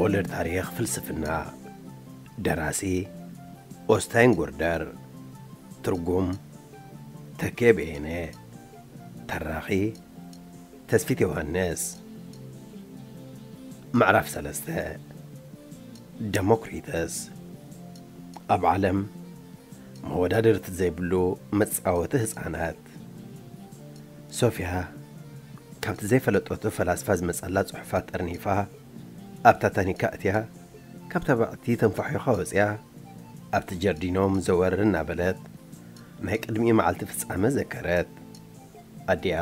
ወለድ ታሪኽ ፍልስፍና። ደራሲ ኦስታይን ጎርደር። ትርጉም ተኬ በየነ። ተራኺ ተስፊት ዮሃንስ። ምዕራፍ ሰለስተ። ደሞክሪተስ። ኣብ ዓለም መወዳድርቲ ዘይብሉ መጻወቲ ህጻናት። ሶፊያ ካብቲ ዘይፈለጠቶ ፈላስፋ ዝመጸላ ጽሑፋት ጠርኒፋ፣ ኣብታ ታኒካ እትያ፣ ካብ ተባዕቲ ተንፋሒኻ ወጽያ፣ ኣብቲ ጀርዲኖም ዘወር እናበለት፣ ናይ ቅድሚ መዓልቲ ፍጻመ ዘከረት። ኣዲኣ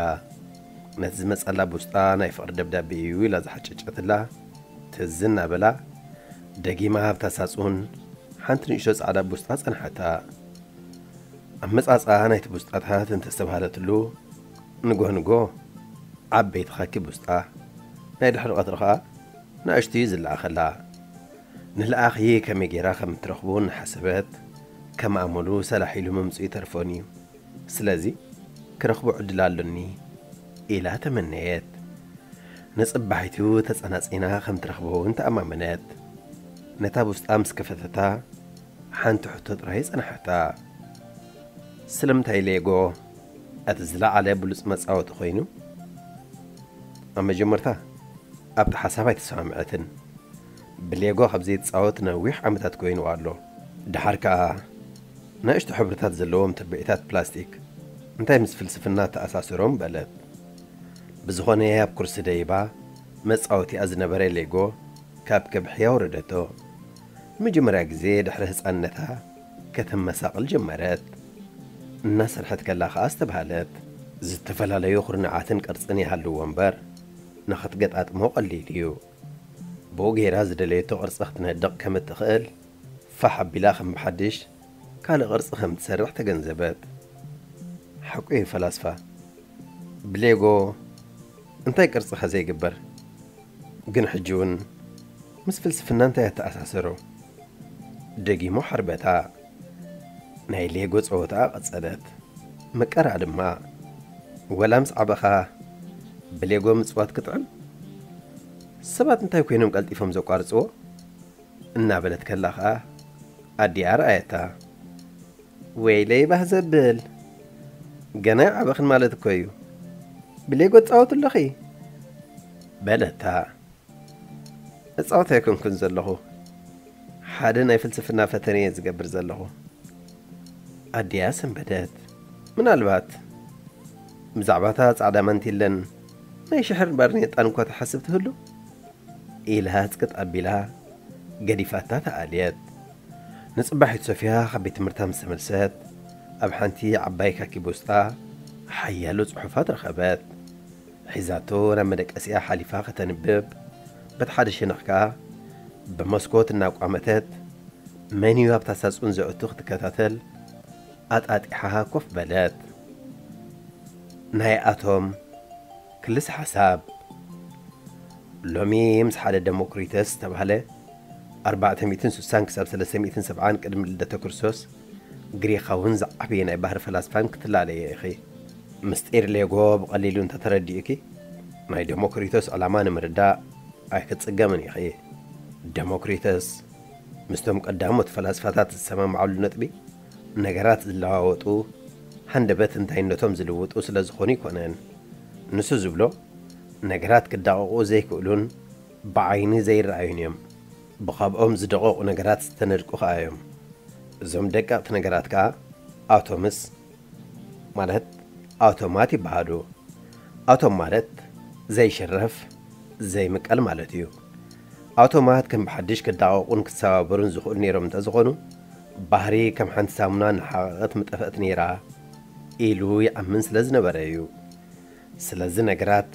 ነቲ ዝመጸላ ቡስጣ ናይ ፍቕሪ ደብዳቤ እዩ ኢላ ዝሓጨጨትላ ትዝ እናበላ፣ ደጊማ ኣብታ ሳጹን ሓንቲ ንእሽቶ ጻዕዳ ቡስጣ ጸንሓታ። ኣመጻጽኣ ናይቲ ቡስጣታት እንተስተብሃለትሉ፣ ንጎ ንጎ ዓበይቲ ኻኪ ቡስጣ፣ ናይ ድሕሪ ቀትሪ ኸኣ ንኣሽቱ እዩ ዝለኣኸላ። ንልኣኺ ከመይ ጌራ ከም እትረኽቦ እናሓሰበት፣ ከም ኣመሉ ሰላሕ ኢሉ ምምጽኡ ይተርፎን እዩ። ስለዚ ክረኽቦ ዕድል ኣሎኒ ኢላ ተመነየት። ንጽባሒቱ ተጸናጺና ከም ትረኽቦ እውን ተኣማመነት። ነታ ቡስጣ ምስ ከፈተታ፣ ሓንቲ ሕቶ ጥራይ ጸንሓታ። ስለምንታይ ሌጎ እቲ ዝለዓለ ብሉጽ መጻወቲ ኮይኑ? ኣብ መጀመርታ ኣብቲ ሓሳብ ኣይተሰማምዐትን። ብሌጎ ካብ ዘይትጻወት ነዊሕ ዓመታት ኮይንዋ ኣሎ። ደሓር ከኣ ንኣሽቱ ሕብርታት ዘለዎም ትርብዒታት ፕላስቲክ እንታይ ምስ ፍልስፍና ተኣሳስሮም? በለት። ብዝኾነ ኣብ ኩርሲ ደይባ መጻወቲኣ ዝነበረ ሌጎ ካብ ከብሒ ኣውረደቶ። ንመጀመርያ ግዜ ድሕሪ ህጻንነታ ከተመሳቕል ጀመረት። እናሰርሐት ከላ ከኣ ኣስተብሃለት። ዝተፈላለዩ ኩርናዓትን ቅርጽን ይሃልዎ እምበር፣ ንኽትገጣጥሞ ቀሊል እዩ። ብኡ ገይራ ዝደለየቶ ቅርጺ ክትነድቕ ከም እትኽእል ፋሕ ኣቢላ ከም ብሓድሽ ካልእ ቅርጺ ከም ትሰርሕ ተገንዘበት። ሓቁ እዩ ፈላስፋ። ብሌጎ እንታይ ቅርጺ ከ ዘይግበር? ግን ሕጂ እውን ምስ ፍልስፍና እንታይ ኣተኣሳሰሮ? ደጊሙ ሓርበታ። ናይ ሌጎ ጸወታኣ ቀጸለት። መቀራ ድማ፣ ወላ ምስ ዓበኻ ብሌጎ ምጽዋት ክጥዕም? ሰባት እንታይ ኮይኖም ቀልጢፎም ዘቋርጽዎ? እናበለት ከላ ኸኣ ኣዲኣ ረኣየታ። ወይለይ ባህ ዘብል፣ ገና ይዓበኽን ማለት እኮ እዩ። ብሌጎ ትጻወቱ ኣለኺ? በለታ። እጻወት ኣይኮንኩን ዘለኹ፣ ሓደ ናይ ፍልስፍና ፈተነ እየ ዝገብር ዘለኹ። ኣዲኣ ሰንበደት። ምናልባት ብዛዕባታ ጻዕዳ ማንቲለን ናይ ሽሕርን ባርኔጣን እኳ ትሓስብ ትህሉ? ኢላ ጽቅጥ ኣቢላ ገዲፋታ ተኣልየት። ንጽባሒት ሶፊያ ካብ ቤት ትምህርታ ምስ ተመልሰት፣ ኣብ ሓንቲ ዓባይ ካኪ ቦስጣ ሓያሎ ጽሑፋት ረኸበት። ሒዛቶ ናብ መደቀሲኣ ሓሊፋ ከተንብብ፣ በቲ ሓደ ሸነኽ ከኣ ብመስኮት እናቋመተት መን እዩ ኣብታ ሳጹን ዘእቱ ክትከታተል ኣጣጢሓ ኮፍ በለት። ናይ ኣቶም ክልስ ሓሳብ። ሎሚ ምስ ሓደ ደሞክሪተስ ዝተባህለ ኣርባዕተ ሚእትን ስሳን ክሳብ ሰለስተ ሚእትን ሰብዓን ቅድሚ ልደተ ክርስቶስ ግሪኻውን ዝዓበየ ናይ ባህሪ ፈላስፋን ክትላለየ ኢኺ። ምስጢር ሌጎ ብቐሊሉ እንተተረዲኡኪ፣ ናይ ደሞክሪቶስ ዕላማ ንምርዳእ ኣይክትጽገምን ኢኺ። ደሞክሪተስ ምስቶም ቀዳሞት ፈላስፋታት ዝሰማምዓሉ ነጥቢ፣ ነገራት ዝለዋወጡ፣ ሃንደበት እንታይነቶም ዝልውጡ ስለ ዝኾኑ ኣይኮነን። ንሱ ዝብሎ፣ ነገራት ክዳቐቑ ዘይክእሉን ብዓይኒ ዘይረኣዩን እዮም። ብኻብኦም ዝደቐቑ ነገራት ዝተነድቁ ከኣ እዮም። እዞም ደቀቕቲ ነገራት ከኣ ኣቶምስ፣ ማለት ኣቶማት ይበሃሉ። ኣቶም ማለት ዘይሽረፍ፣ ዘይምቀል ማለት እዩ። ኣቶማት ከም ብሓድሽ ክዳቐቑን ክሰባበሩን ዝኽእሉ ነይሮም እንተዝኾኑ፣ ባህሪ ከም ሓንቲ ሳሙና እናሓቐቐት ምጠፍአት ነይራ ኢሉ ይኣምን ስለ ዝነበረ እዩ። ስለዚ ነገራት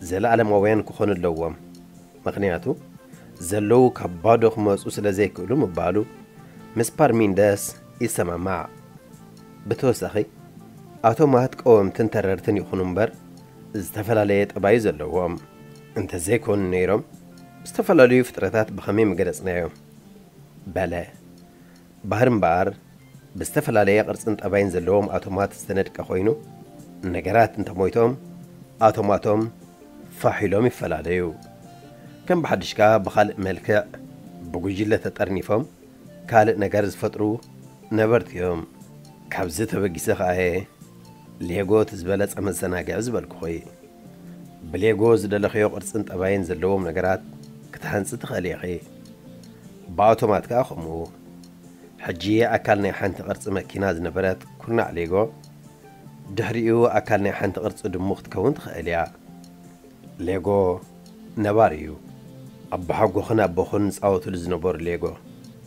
ዘለኣለማውያን ክኾኑ ኣለዎም። ምኽንያቱ፣ ዘለዉ ካብ ባዶ ክመጹ ስለ ዘይክእሉ ምባሉ ምስ ፓርሚንደስ ይሰማማዕ። ብተወሳኺ፣ ኣቶማት ቀወምትን ተረርትን ይኹኑ እምበር፣ ዝተፈላለየ ጠባይ ዘለዎም እንተዘይኮኑ ነይሮም፣ ዝተፈላለዩ ፍጥረታት ብኸመይ ምገለጽናዮም? በለ። ባህሪ እምበኣር፣ ብዝተፈላለየ ቅርጽን ጠባይን ዘለዎም ኣቶማት ዝተነድቀ ኮይኑ፣ ነገራት እንተሞይቶም፣ ኣቶማቶም ፋሕ ኢሎም ይፈላለዩ። ከም ብሓድሽ ከኣ ብኻልእ መልክዕ ብጉጅለ ተጠርኒፎም ካልእ ነገር ዝፈጥሩ ነበርቲ እዮም። ካብዚ ተበጊሰ ከኣ እየ ሌጎ እቲ ዝበለጸ መዘናግዒ ዝበልኩኺ። ብሌጎ ዝደለኽዮ ቅርጽን ጠባይን ዘለዎም ነገራት ክትሃንጺ ትኽእሊ ኢኺ። ብኣውቶማት ከኣ ከምኡ። ሕጂ ኣካል ናይ ሓንቲ ቅርጺ መኪና ዝነበረት ኩርናዕ ሌጎ፣ ድሕሪኡ ኣካል ናይ ሓንቲ ቅርጺ ድሙ ክትከውን ትኽእል እያ። ሌጎ ነባሪ እዩ። ኣቦሓጎኽን ኣቦኽን ዝጻወቱሉ ዝነበሩ ሌጎ፣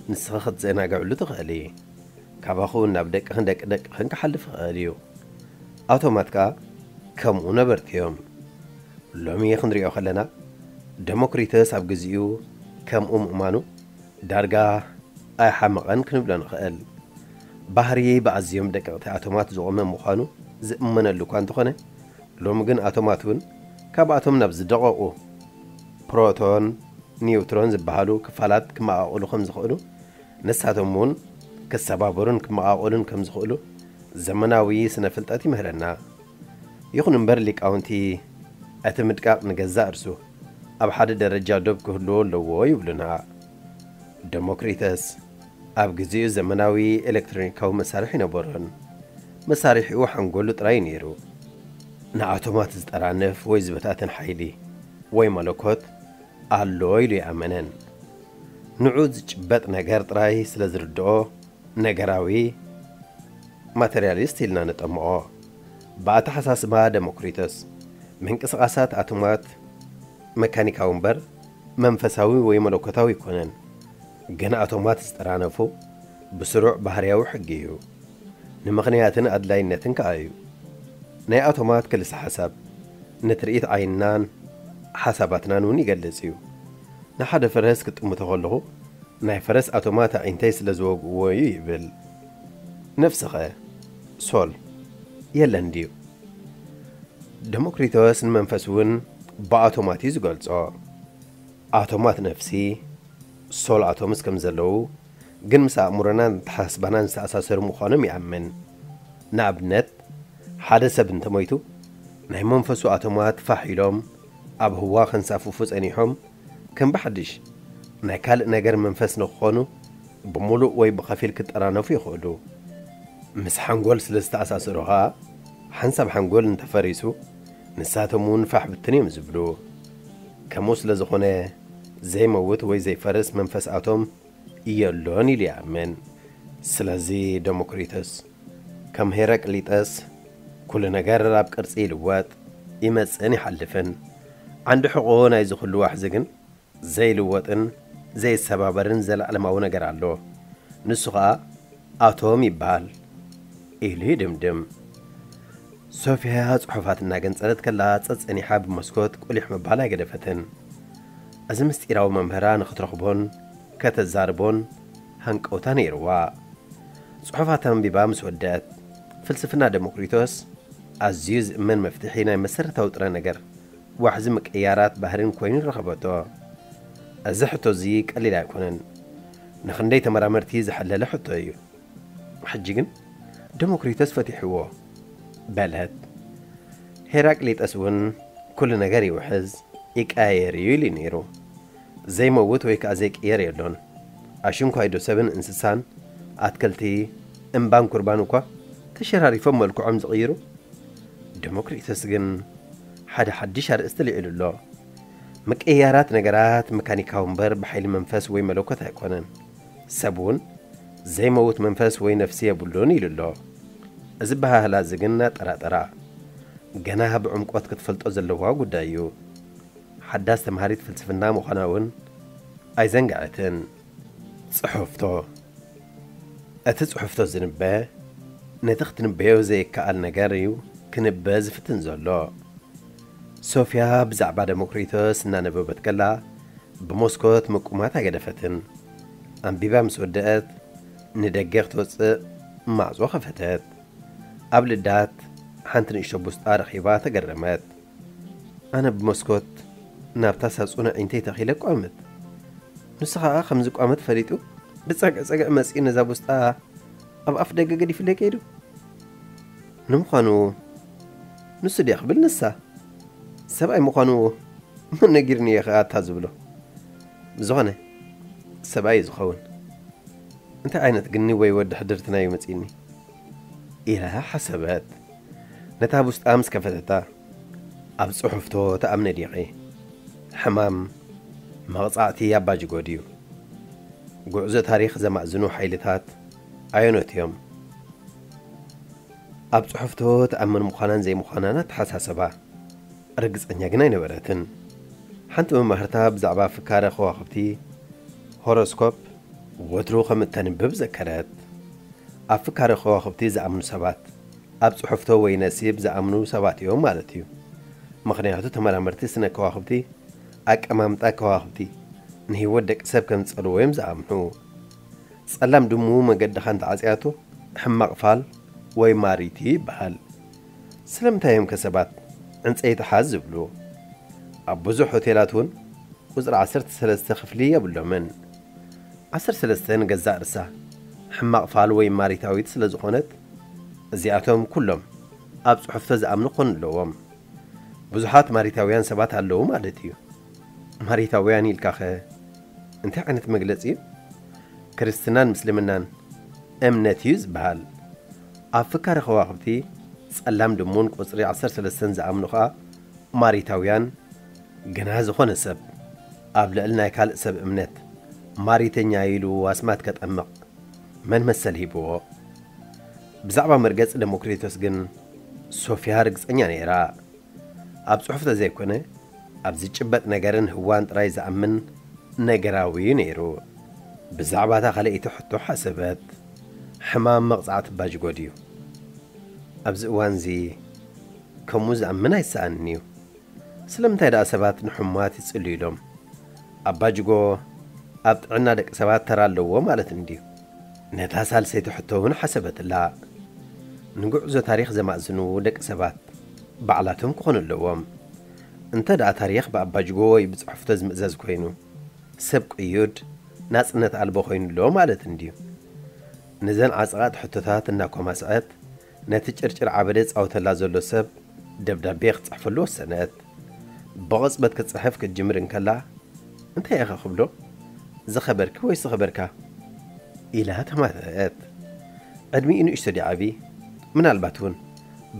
ንስኺ ክትዘናግዕሉ ትኽእሊ። ካባኹን ናብ ደቅኽን ደቂ ደቅኽን ክሓልፍ ይኽእል እዩ። ኣውቶማት ከኣ ከምኡ ነበርቲ እዮም። ሎሚ ክንሪኦ ከለና፣ ደሞክሪተስ ኣብ ግዚኡ ከምኡ ምእማኑ ዳርጋ ኣይሓመቐን ክንብሎ ንኽእል። ባህሪ ብኣዝዮም ደቀቕቲ ኣቶማት ዝቖመ ምዃኑ ዝእመነሉ እኳ እንተኾነ፣ ሎሚ ግን ኣቶማት እውን ካብኣቶም ናብ ዝደቐቑ ፕሮቶን፣ ኒውትሮን ዝበሃሉ ክፋላት ክመቓቐሉ ከም ዝኽእሉ፣ ንሳቶም እውን ክሰባበሩን ክመቓቐሉን ከም ዝኽእሉ ዘመናዊ ስነ ፍልጠት ይምህረና። ይኹን እምበር ሊቃውንቲ እቲ ምድቃቕ ንገዛእ ርእሱ ኣብ ሓደ ደረጃ ዶብ ክህልዎ ኣለዎ ይብሉና። ደሞክሪተስ ኣብ ግዜኡ ዘመናዊ ኤሌክትሮኒካዊ መሳርሒ ነበሮን። መሳርሒኡ ሓንጎሉ ጥራይ ነይሩ። ንኣቶማት ዝጠራንፍ ወይ ዝበታተን ሓይሊ ወይ መለኮት ኣሎ ኢሉ ይኣመነን። ንዑ ዝጭበጥ ነገር ጥራይ ስለ ዝርድኦ ነገራዊ ማተርያሊስት ኢልና ንጠምኦ። ብኣተሓሳስባ ደሞክሪተስ ምንቅስቓሳት ኣቶማት መካኒካዊ እምበር መንፈሳዊ ወይ መለኮታዊ ኣይኮነን። ግን ኣቶማት ዝጠራነፉ ብስሩዕ ባህርያዊ ሕጊ እዩ። ንምኽንያትን ኣድላይነትን ከኣ እዩ። ናይ ኣቶማት ክልሰ ሓሳብ ንትርኢት ዓይንናን ሓሳባትናን እውን ይገልጽ እዩ። ንሓደ ፈረስ ክጥምቶ ከለኹ ናይ ፈረስ ኣቶማት ኣዒንተይ ስለ ዝወግእዎ እዩ ይብል። ነፍስኸ ሶል የለን ድዩ? ደሞክሪቶስ ንመንፈስ እውን ብኣቶማት እዩ ዝገልጾ። ኣቶማት ነፍሲ ሶል ኣቶምስ ከም ዘለዉ ግን ምስ ኣእምሮናን ኣተሓሳስባናን ዝተኣሳሰሩ ምዃኖም ይኣምን። ንኣብነት ሓደ ሰብ እንተሞይቱ ናይ መንፈሱ ኣቶማት ፋሕ ኢሎም ኣብ ህዋ ከንሳፍፉ ጸኒሖም ከም ብሓድሽ ናይ ካልእ ነገር መንፈስ ንክኾኑ ብምሉእ ወይ ብኸፊል ክጠራነፉ ይኽእሉ። ምስ ሓንጎል ስለ ዝተኣሳሰሩ ኸኣ ሓንሳብ ሓንጎል እንተፈሪሱ ንሳቶም እውን ፋሕ ብትን እዮም ዝብሉ። ከምኡ ስለ ዝኾነ ዘይመውት ወይ ዘይፈርስ መንፈስ ኣቶም የሎን ኢሉ ይኣምን። ስለዚ ደሞክሪተስ ከም ሄራቅሊጠስ ኩሉ ነገር ኣብ ቅርጺ ይልወጥ፣ ይመጽእን ይሓልፍን። ዓንዲ ሕቖ ናይዚ ኩሉ ዋሕዚ ግን ዘይልወጥን ዘይሰባበርን ዘለዓለማዊ ነገር ኣሎ። ንሱ ኸኣ ኣቶም ይበሃል ኢሉ ይድምድም። ሶፍያ ጽሑፋት እናገንጸለት ከላ ጸጸኒሓ ብመስኮት ቁሊሕ ምባል ኣይገደፈትን። እዚ ምስጢራዊ መምህራ ንኽትረኽቦን ከተዛርቦን ሃንቀውታ ነይርዋ። ጽሑፋት ኣንቢባ ምስ ወደአት፣ ፍልስፍና ደሞክሪቶስ ኣዝዩ ዝእመን መፍትሒ ናይ መሰረታዊ ጥረ ነገር ዋሕዚ ምቅያራት ባህርን ኮይኑ ረኸበቶ። እዚ ሕቶ እዚ ቀሊል ኣይኮነን። ንኽንደይ ተመራመርቲ ዝሓለለ ሕቶ እዩ። ሕጂ ግን ደሞክሪቶስ ፈቲሕዎ በለት። ሄራቅሊጠስ እውን ኩሉ ነገር ይውሕዝ ይቀያየር እዩ ኢሉ ነይሩ። ዘይመውት ወይ ከዓ ዘይቅየር የሎን። ኣሽንኳይዶ ሰብን እንስሳን ኣትክልቲ እምባን ኩርባን እኳ ተሸራሪፎም መልክዖም ዝቕይሩ። ደሞክሪተስ ግን ሓደ ሓድሽ ኣርእስቲ ልዒሉ ኣሎ። ምቅይያራት ነገራት መካኒካዊ እምበር ብሓይሊ መንፈስ ወይ መለኮት ኣይኮነን። ሰብ እውን ዘይመውት መንፈስ ወይ ነፍሲ የብሉን ኢሉ ኣሎ። እዚ ኣበሃህላ እዚ ግን ኣጠራጠራ። ገና ብዕምቆት ክትፈልጦ ዘለዋ ጉዳይ እዩ። ሓዳስ ተምሃሪት ፍልስፍና ምዃና እውን ኣይዘንግዐትን። ጽሑፍቶ። እቲ ጽሑፍቶ ዝንበ ነቲ ክትንበዮ ዘይከኣል ነገር እዩ ክንበ ዝፍትን ዘሎ። ሶፍያ ብዛዕባ ደሞክሪቶስ እናነበበት ከላ ብመስኮት ምቁማት ኣይገደፈትን። ኣንቢባ ምስ ወደአት ንደገ ክትወጽእ ማዕጾ ከፈተት። ኣብ ልዳት ሓንቲ ንእሽቶ ቡስጣ ረኺባ ተገረመት። ኣነ ብመስኮት ናብታ ሳጹን ኣዒንተይ ተኺለ ቋመት። ንሱ ኸኣ ከም ዝቋመት ፈሊጡ ብጸግዕጸግዕ መጺኡ ነዛ ቡስጣ ኣብ ኣፍ ደገ ገዲፉለይ ከይዱ። ንምዃኑ ንሱ ድያ ክብል ንሳ ሰብኣይ ምዃኑ መን ነጊርኒ እየ ኸኣ ኣታ ዝብሎ። ብዝኾነ፣ ሰብኣይ እዩ ዝኸውን። እንታይ ዓይነት ግኒ ወይ ወዲ ሕድርትና እዩ መጺእኒ? ኢላ ሓሰበት። ነታ ብውስጣ ምስ ከፈተታ፣ ኣብ ጽሑፍቶ ትኣምኒ ዲኺ? ሕማም፣ መቕጻዕቲ ኣባጅጎ ድዩ? ጉዕዞ ታሪኽ ዘማእዝኑ ሓይልታት ኣየኖት እዮም? ኣብ ጽሑፍቶ ትኣምን ምዃናን ዘይምዃናን ኣተሓሳሰባ ርግጸኛ ግን ኣይነበረትን። ሓንቲ መማህርታ ብዛዕባ ፍካረ ከዋኽብቲ፣ ሆሮስኮፕ፣ ወትሩ ከም እተንብብ ዘከረት። ኣብ ፍካረ ከዋኽብቲ ዝኣምኑ ሰባት ኣብ ጽሑፍቶ ወይ ነሲብ ዝኣምኑ ሰባት እዮም ማለት እዩ። ምኽንያቱ ተመራመርቲ ስነ ከዋኽብቲ ኣቀማምጣ ከዋኽብቲ ንህይወት ደቂ ሰብ ከም ዝጸልዎ እዮም ዝኣምኑ። ጸላም ድሙ መገድኻ እንተዓጽያቶ ሕማቕ ፋል ወይ ማሪቲ ይበሃል። ስለምንታይ እዮም ከ ሰባት ዕንጸይቲ ሓዝ ዝብሉ? ኣብ ብዙሕ ሆቴላት እውን ቁጽሪ ዓሰርተ ሰለስተ ክፍሊ የብሎምን። ዓሰርተ ሰለስተ ንገዛእ ርሳ ሕማቕ ፋል ወይ ማሪታዊት ስለ ዝኾነት፣ እዚኣቶም ኩሎም ኣብ ጽሑፍቶ ዝኣምኑ ክኾኑ ኣለዎም። ብዙሓት ማሪታውያን ሰባት ኣለዉ ማለት እዩ። ማሪታውያን ኢልካኸ እንታይ ዓይነት መግለጺ እዩ? ክርስትናን ምስልምናን እምነት እዩ ዝበሃል። ኣብ ፍካረ ከዋኽብቲ ጸላም ድሙን ቁጽሪ ዓሰርተ ሰለስተን ዝኣምኑ ኸኣ ማሪታውያን፣ ግና ዝኾነ ሰብ ኣብ ልዕሊ ናይ ካልእ ሰብ እምነት ማሪተኛ ኢሉ ኣስማት ከጠምቕ መን መሰል ሂብዎ? ብዛዕባ መርገጺ ደሞክሪቶስ ግን ሶፍያ ርግጸኛ ነይራ። ኣብ ጽሑፍ ተዘይኮነ፣ ኣብ ዝጭበጥ ነገርን ህዋን ጥራይ ዝኣምን ነገራዊ እዩ ነይሩ። ብዛዕባ እታ ካልኣይቲ ሕቶ ሓሰበት። ሕማም መቕጻዕቲ ባጅጎ ድዩ? ኣብዚ እዋንዚ ከምኡ ዝኣምን ኣይሰኣንን እዩ። ስለምንታይ ደኣ ሰባት ንሕሙማት ይጽልዩ ኢሎም? ኣባጅጎ ኣብ ጥዕና ደቂ ሰባት ተራ ኣለዎ ማለት እንድዩ። ነታ ሳልሰይቲ ሕቶ እውን ሓሰበትላ። ንጉዕዞ ታሪኽ ዘማእዝኑ ደቂ ሰባት ባዕላቶም ክኾኑ ኣለዎም። እንተ ደኣ ታሪኽ ብኣባጅጎ ወይ ብጽሑፍቶ ዝምእዘዝ ኮይኑ፣ ሰብ ቅዩድ፣ ናጽነት ኣልቦ ኮይኑ ኣሎ ማለት እንድዩ። ነዘን ዓጸቓጥ ሕቶታት እናኮማስዐት፣ ነቲ ጭርጭር ዓበደ ዝጻወተላ ዘሎ ሰብ ደብዳቤ ክትጽሕፈሉ ወሰነት። ብቕጽበት ክትጽሕፍ ክትጅምር እንከላ፣ "እንታይ ኢኻ ክብሎ? ዝኸበርኪ ወይ ዝኸበርካ?" ኢላ ተማተአት። ዕድሚኡ ንእሽቶ ድዩ ዓቢ? ምናልባት እውን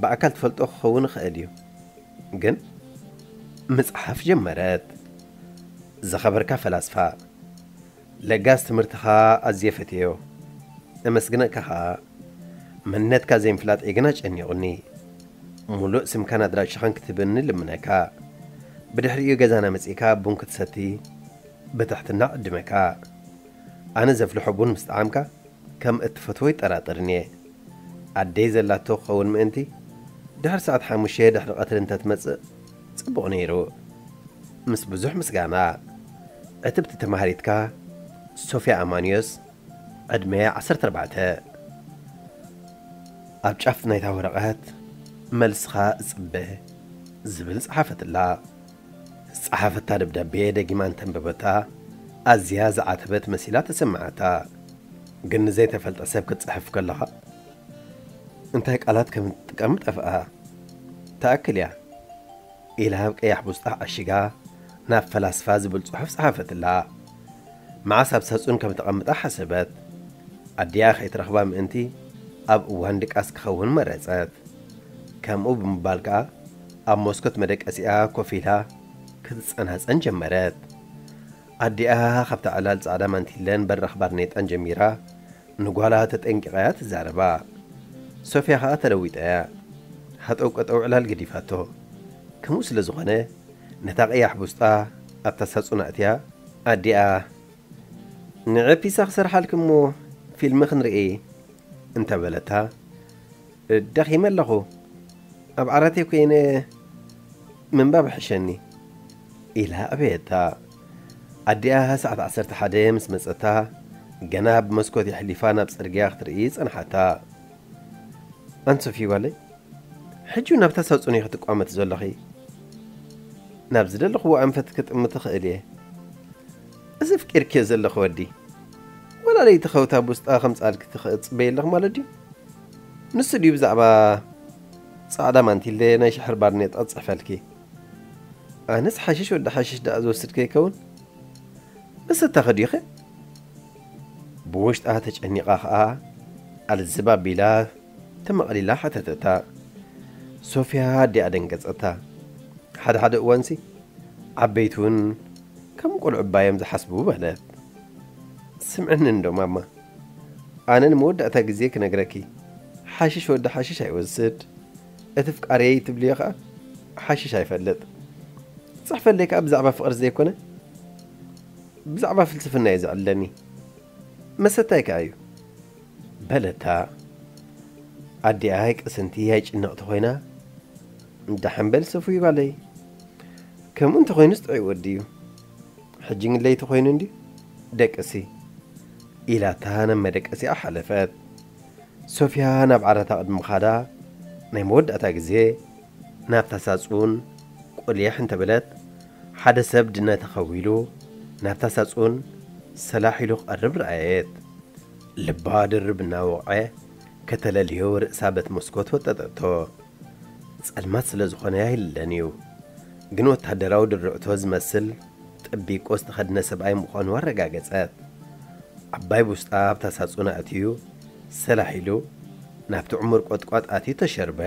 ብኣካል ትፈልጦ ክኸውን ይኽእል እዩ። ግን ምጽሓፍ ጀመረት። ዝኸበርካ ፈላስፋ፣ ለጋስ ትምህርትኻ ኣዝየ ፈትየዮ። እመስግነካ ኸኣ። መንነትካ ዘይምፍላጠይ ግን ኣጨኒቑኒ። ሙሉእ ስምካን ኣድራሻኻን ክትህበኒ ልምነካ። ብድሕሪኡ ገዛና መጺእካ ቡን ክትሰቲ ብትሕትና እዕድመካ። ኣነ ዘፍልሖ ቡን ምስ ጠዓምካ ከም እትፈትዎ ይጠራጠርን እየ። ኣደይ ዘላቶ ክኸውን ምእንቲ፣ ድሕሪ ሰዓት ሓሙሽተ ድሕሪ ቀትሪ እንተትመጽእ ጽቡቕ ነይሩ። ምስ ብዙሕ ምስጋና። ዕትብቲ ተማሃሪትካ ሶፍያ ኣማንዮስ፣ ዕድመ ዓሰርተ ኣርባዕተ። ኣብ ጫፍ ናይታ ወረቐት "መልስኻ እጽበ" ዝብል ጸሓፈትላ። ዝጸሓፈታ ደብዳቤ ደጊማ እንተንበበታ፣ ኣዝያ ዝዓተበት መሲላ ተሰምዓታ። ግን ንዘይተፈልጠ ሰብ ክትጽሕፍ ከለኻ እንታይ ቃላት ከም እትጥቀም ጠፍኣ። ትኣክል እያ ኢላ ኣብ ቀያሕ ቡስጣ ዓሺጋ ናብ ፈላስፋ ዝብል ጽሑፍ ጸሓፈትላ። መዓስ ኣብ ሳጹን ከም ተቐምጣ ሓሰበት። ኣዲኣ ከይትረኽባ ምእንቲ ኣብ እዋን ድቃስ ክኸውን መረጸት። ከምኡ ብምባል ከኣ ኣብ መስኮት መደቀሲኣ ኮፍ ኢላ ክትጸናጸን ጀመረት። ኣዲኣ ካብታ ዕላል ጻዕዳ ማንቲለን በራኽ ባርኔጣን ጀሚራ ንጓላ ተጠንቂቓ እያ ትዛረባ። ሶፍያ ከኣ ተለዊጣ እያ። ሃጠው ቀጠው ዕላል ገዲፋቶ። ከምኡ ስለ ዝኾነ ነታ ቀያሕ ቡስጣ ኣብታ ሳጹን ኣእትያ ኣዲኣ፣ "ንዒ ፒሳ ክሰርሓልኪ እሞ ፊልሚ ክንርኢ" እንተበለታ፣ "ደኺመ ኣለኹ፣ ኣብ ዓራተይ ኮይነ ምንባብ ይሕሸኒ" ኢላ ኣበየታ። ኣዲኣ ሰዓት ዓሰርተ ሓደ ምስ መጸታ፣ ገና ብመስኮት የሕሊፋ ናብ ጽርግያ ክትርኢ ጸንሓታ። "ኣንቲ ሶፊ ጓለይ፣ ሕጂ እውን ኣብታ ሳጹን ኢኺ ትቋመቲ ዘለኺ። ናብ ዝደለኽዎ ኣንፈት ክጥምቲ እኽእል እየ። እዚ ኣፍቂርክዮ ዘለኺ ወዲ፣ ዋላ ለይቲ ከውታ ቡስጣ ከምጽኣልኪ ትኽ-፣ ትጽበዪ ኣለኺ ማለት ድዩ? ንሱ ድዩ ብዛዕባ ጻዕዳ ማንቲለ ናይ ሽሕር ባርኔጣ ዝጽሕፈልኪ? ኣነስ ሓሽሽ ወዲ ሓሽሽ ደኣ ዝወስድ ከይከውን?" እሰታ ኸዲኸ? ብውሽጣ ተጨኒቓ ኸኣ ኣልዝብ ኣቢላ ተመቕሊላ ሓተተታ። ሶፍያ ኣዲኣ ደንገጸታ። ሓደ ሓደ እዋንሲ ዓበይቲ እውን ከም ቆልዑ እባ እዮም ዝሓስቡ በለት። ስምዕኒ እንዶ ማማ፣ ኣነ ንመወዳእታ ግዜ ክነግረኪ፣ ሓሽሽ ወዲ ሓሽሽ ኣይወስድ፣ እቲ ፍቃረይ ትብልዮ ኸኣ ሓሽሽ ኣይፈልጥ። ጽሕፈለይ ከኣ ብዛዕባ ፍቕሪ ዘይኮነ ብዛዕባ ፍልስፍና እዩ ዘዕልለኒ። መሰታይ ከኣ እዩ በለታ። ኣዲኣ ኣይቅስንቲ ኣይጭንቕቲ ኮይና፣ ደሓን በል ሰፉ ይባለይ። ከምኡ እንተኾይኑስ ጥዑይ ወዲ እዩ። ሕጂ ግን ለይቲ ኮይኑ እንድዩ ደቅሲ ኢላታ ናብ መደቀሲኣ ሓለፈት። ሶፍያ ናብ ዓራታ ቅድሚ ምኻዳ ናይ መወዳእታ ግዜ ናብታ ሳጹን ቁሊሕ እንተበለት፣ ሓደ ሰብ ድነ ተኸዊሉ ናብታ ሳጹን ሰላሕ ኢሉ ክቐርብ ረኣየት። ልባ ድርብ እናወቕዐ ከተለልዮ ርእሳ በቲ መስኮት ወጠጠቶ። ጸልማት ስለ ዝኾነ ኣይልለን እዩ። ግን ወታደራዊ ድርዕቶ ዝመስል ጥቢቆ ዝተኸድነ ሰብኣይ ምዃኑ ኣረጋገጸት። ዓባይ ቡስጣ ኣብታ ሳጹን ኣእትዩ ሰላሕ ኢሉ ናብቲ ዕሙር ቆጥቋጥ ኣትዩ ተሸርበ።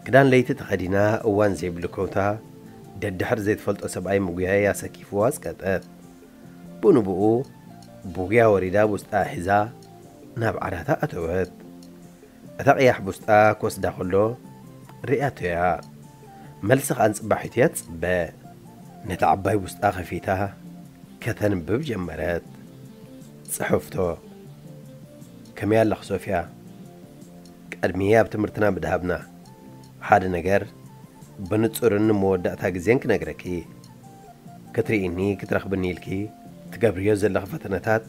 ክዳን ለይቲ ተኸዲና እዋን ዘይብሉ ከውታ ደድሕሪ ዘይትፈልጦ ሰብኣይ ምጉያይ ኣሰኪፍዋ ኣጽቀጠት። ብኡ ንብኡ ብጉያ ወሪዳ ቡስጣ ሒዛ ናብ ዓራታ ኣተወት። እታ ቀያሕ ቡስጣ ክወስዳ ከሎ ርእያቶ እያ። መልሲ ከኣ ንጽባሒቱ እያ ትጽበ። ነታ ዓባይ ቡስጣ ከፊታ ከተንብብ ጀመረት። ጽሑፍቶ። ከመይ ኣለኺ ሶፍያ? ቀድሚ ኣብ ትምህርትና ምድሃብና ሓደ ነገር ብንጹርን ንመወዳእታ ግዜን ክነግረኪ። ክትርእይኒ ክትረኽብኒ ኢልኪ ትገብርዮ ዘለኺ ፈተነታት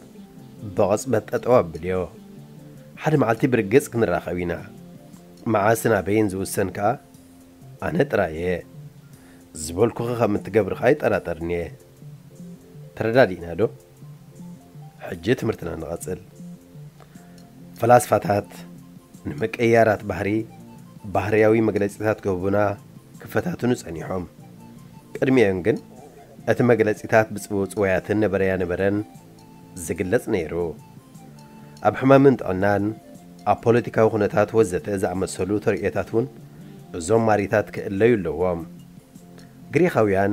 ብቕጽበት ጠጠው ኣብልዮ። ሓደ መዓልቲ ብርግጽ ክንራኸብ ኢና። መዓስን ኣበይን ዝውሰን ከኣ ኣነ ጥራይ እየ። ዝበልኩኺ ከም እትገብሪ ከኣ ኣይጠራጠርን እየ። ተረዳዲእና ዶ? ሕጂ ትምህርትና ንቐጽል። ፈላስፋታት ንምቅይያራት ባህሪ ባህርያዊ መግለጺታት ክህቡና ክፈታትኑ ጸኒሖም። ቅድሚኦም ግን እቲ መግለጺታት ብጽውጽዋያትን ነበረያ ነበረን ዝግለጽ ነይሩ። ኣብ ሕማምን ጥዕናን፣ ኣብ ፖለቲካዊ ኩነታት ወዘተ ዝኣመሰሉ ተርእዮታት እውን እዞም ማሪታት ክእለዩ ኣለዎም። ግሪኻውያን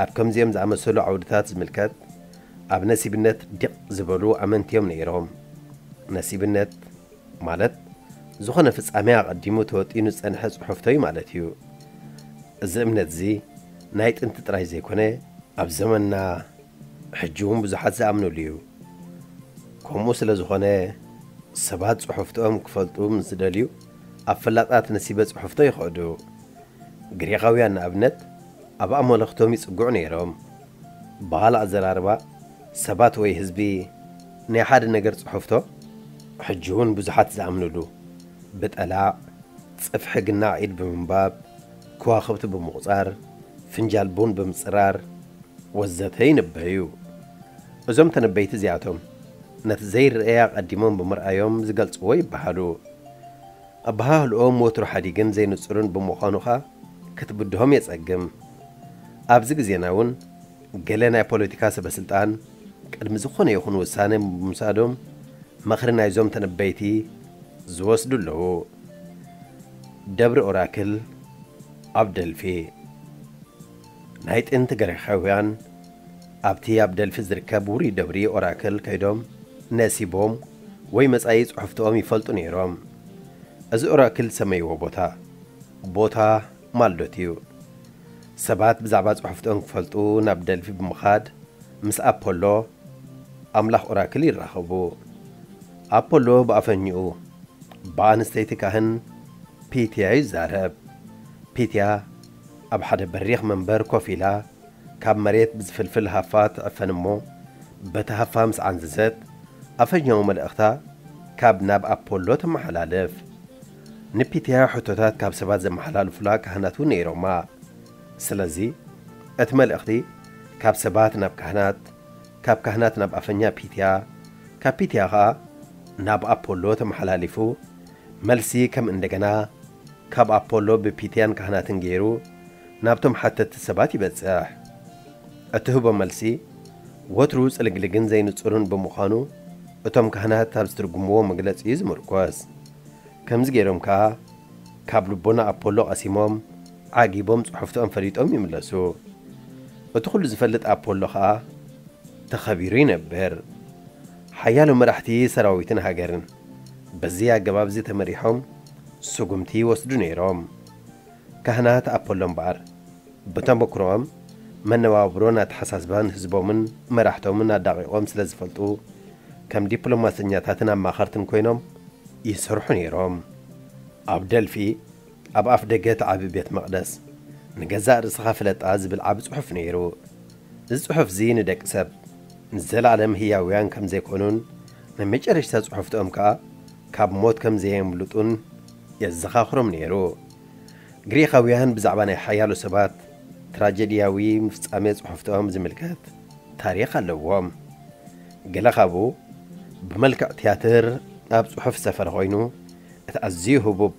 ኣብ ከምዚኦም ዝኣመሰሉ ዓውድታት ዝምልከት ኣብ ነሲብነት ዲቕ ዝበሉ ኣመንትዮም ነይሮም። ነሲብነት ማለት ዝኾነ ፍጻሜ ኣቐዲሙ ተወጢኑ ዝጸንሐ ጽሑፍቶይ ማለት እዩ። እዚ እምነት እዚ ናይ ጥንቲ ጥራይ ዘይኮነ ኣብ ዘመንና ሕጂ እውን ብዙሓት ዝኣምኑሉ እዩ። ከምኡ ስለ ዝኾነ ሰባት ጽሑፍቶኦም ክፈልጡ ምስ ዝደልዩ ኣብ ፈላጣት ነሲበ ጽሑፍቶ ይኸዱ። ግሪኻውያን ንኣብነት ኣብ ኣመለኽቶም ይጽግዑ ነይሮም። ብኻልእ ኣዘራርባ ሰባት ወይ ህዝቢ ናይ ሓደ ነገር ጽሑፍቶ ሕጂ እውን ብዙሓት ዝኣምኑሉ ብጠላዕ ጽፍሒ ግናዕ ኢድ ብምንባብ፣ ከዋኽብቲ ብምቑጻር፣ ፍንጃል ቡን ብምጽራር ወዘተ ይንበዩ። እዞም ተነበይቲ እዚኣቶም ነቲ ዘይረኣይ ኣቐዲሞም ብምርኣዮም ዝገልጽዎ ይበሃሉ። ኣበሃህልኦም ወትሩ ሓዲግን ዘይንጹርን ብምዃኑ ኸኣ ክትብድሆም የጸግም። ኣብዚ ግዜና እውን ገለ ናይ ፖለቲካ ሰበ ስልጣን ቅድሚ ዝኾነ ይኹን ውሳነ ብምውሳዶም ምኽሪ ናይዞም ተነበይቲ ዝወስዱ ኣለዉ። ደብሪ ኦራክል ኣብ ደልፊ። ናይ ጥንቲ ግሪኻውያን ኣብቲ ኣብ ደልፊ ዝርከብ ውሩይ ደብሪ ኦራክል ከይዶም ነሲቦም ወይ መጻኢ ጽሑፍትኦም ይፈልጡ ነይሮም። እዚ ኦራክል ዝሰመይዎ ቦታ፣ ቦታ ማልዶት እዩ። ሰባት ብዛዕባ ጽሑፍትኦም ክፈልጡ ናብ ደልፊ ብምኻድ ምስ ኣፖሎ ኣምላኽ ኦራክል ይራኸቡ። ኣፖሎ ብኣፈኝኡ ብኣንስተይቲ ካህን ፒትያ ይዛረብ። ፒትያ ኣብ ሓደ በሪኽ መንበር ኮፍ ኢላ ካብ መሬት ብዝፍልፍል ሃፋ ትዕፈን እሞ በቲ ሃፋ ምስ ዓንዘዘት ኣፈኛዊ መልእኽታ ካብ ናብ ኣፖሎ ተመሓላልፍ። ንፒትያ ሕቶታት ካብ ሰባት ዘመሓላልፉላ ካህናት እውን ነይሮማ። ስለዚ እቲ መልእኽቲ ካብ ሰባት ናብ ካህናት፣ ካብ ካህናት ናብ ኣፈኛ ፒትያ፣ ካብ ፒትያ ኸኣ ናብ ኣፖሎ ተመሓላሊፉ፣ መልሲ ከም እንደገና ካብ ኣፖሎ ብፒትያን ካህናትን ገይሩ ናብቶም ሓተትቲ ሰባት ይበጽሕ። እትህቦ መልሲ ወትሩ ጽልግልግን ዘይንጹርን ብምዃኑ፣ እቶም ካህናት ኣብ ዝትርጉምዎ መግለጺ እዩ ዝምርኮስ። ከምዚ ገይሮም ከኣ፣ ካብ ልቦና ኣፖሎ ቀሲሞም፣ ዓጊቦም ጽሑፍቶም ፈሊጦም ይምለሱ። እቲ ኩሉ ዝፈልጥ ኣፖሎ ከኣ ተኸቢሩ ይነብር። ሓያሎ መራሕቲ ሰራዊትን ሃገርን በዚ ኣገባብ እዚ ተመሪሖም ስጉምቲ ይወስዱ ነይሮም። ካህናት ኣፖሎ እምበኣር፣ ብተመክሮኦም መነባብሮን ኣተሓሳስባን ህዝቦምን መራሕቶምን ኣዳቒቖም ስለ ዝፈልጡ፣ ከም ዲፕሎማሰኛታትን ኣማኸርትን ኮይኖም ይሰርሑ ነይሮም። ኣብ ደልፊ፣ ኣብ ኣፍ ደገ እቲ ዓቢ ቤት መቕደስ፣ "ንገዛእ ርእስኻ ፍለጣ" ዝብል ዓቢ ጽሑፍ ነይሩ። እዚ ጽሑፍ እዚ ንደቂ ሰብ ንዘለኣለም ህያውያን ከም ዘይኮኑን፣ ናይ መጨረሽታ ጽሑፍትኦም ከኣ ካብ ሞት ከም ዘየምልጡን የዘኻኽሮም ነይሩ። ግሪኻውያን ብዛዕባ ናይ ሓያሎ ሰባት ትራጀድያዊ ፍጻሜ ጽሑፍትኦም ዝምልከት ታሪኽ ኣለዎም። ገለ ካብኡ ብመልክዕ ትያትር ኣብ ጽሑፍ ዝሰፈረ ኮይኑ፣ እቲ ኣዝዩ ህቡብ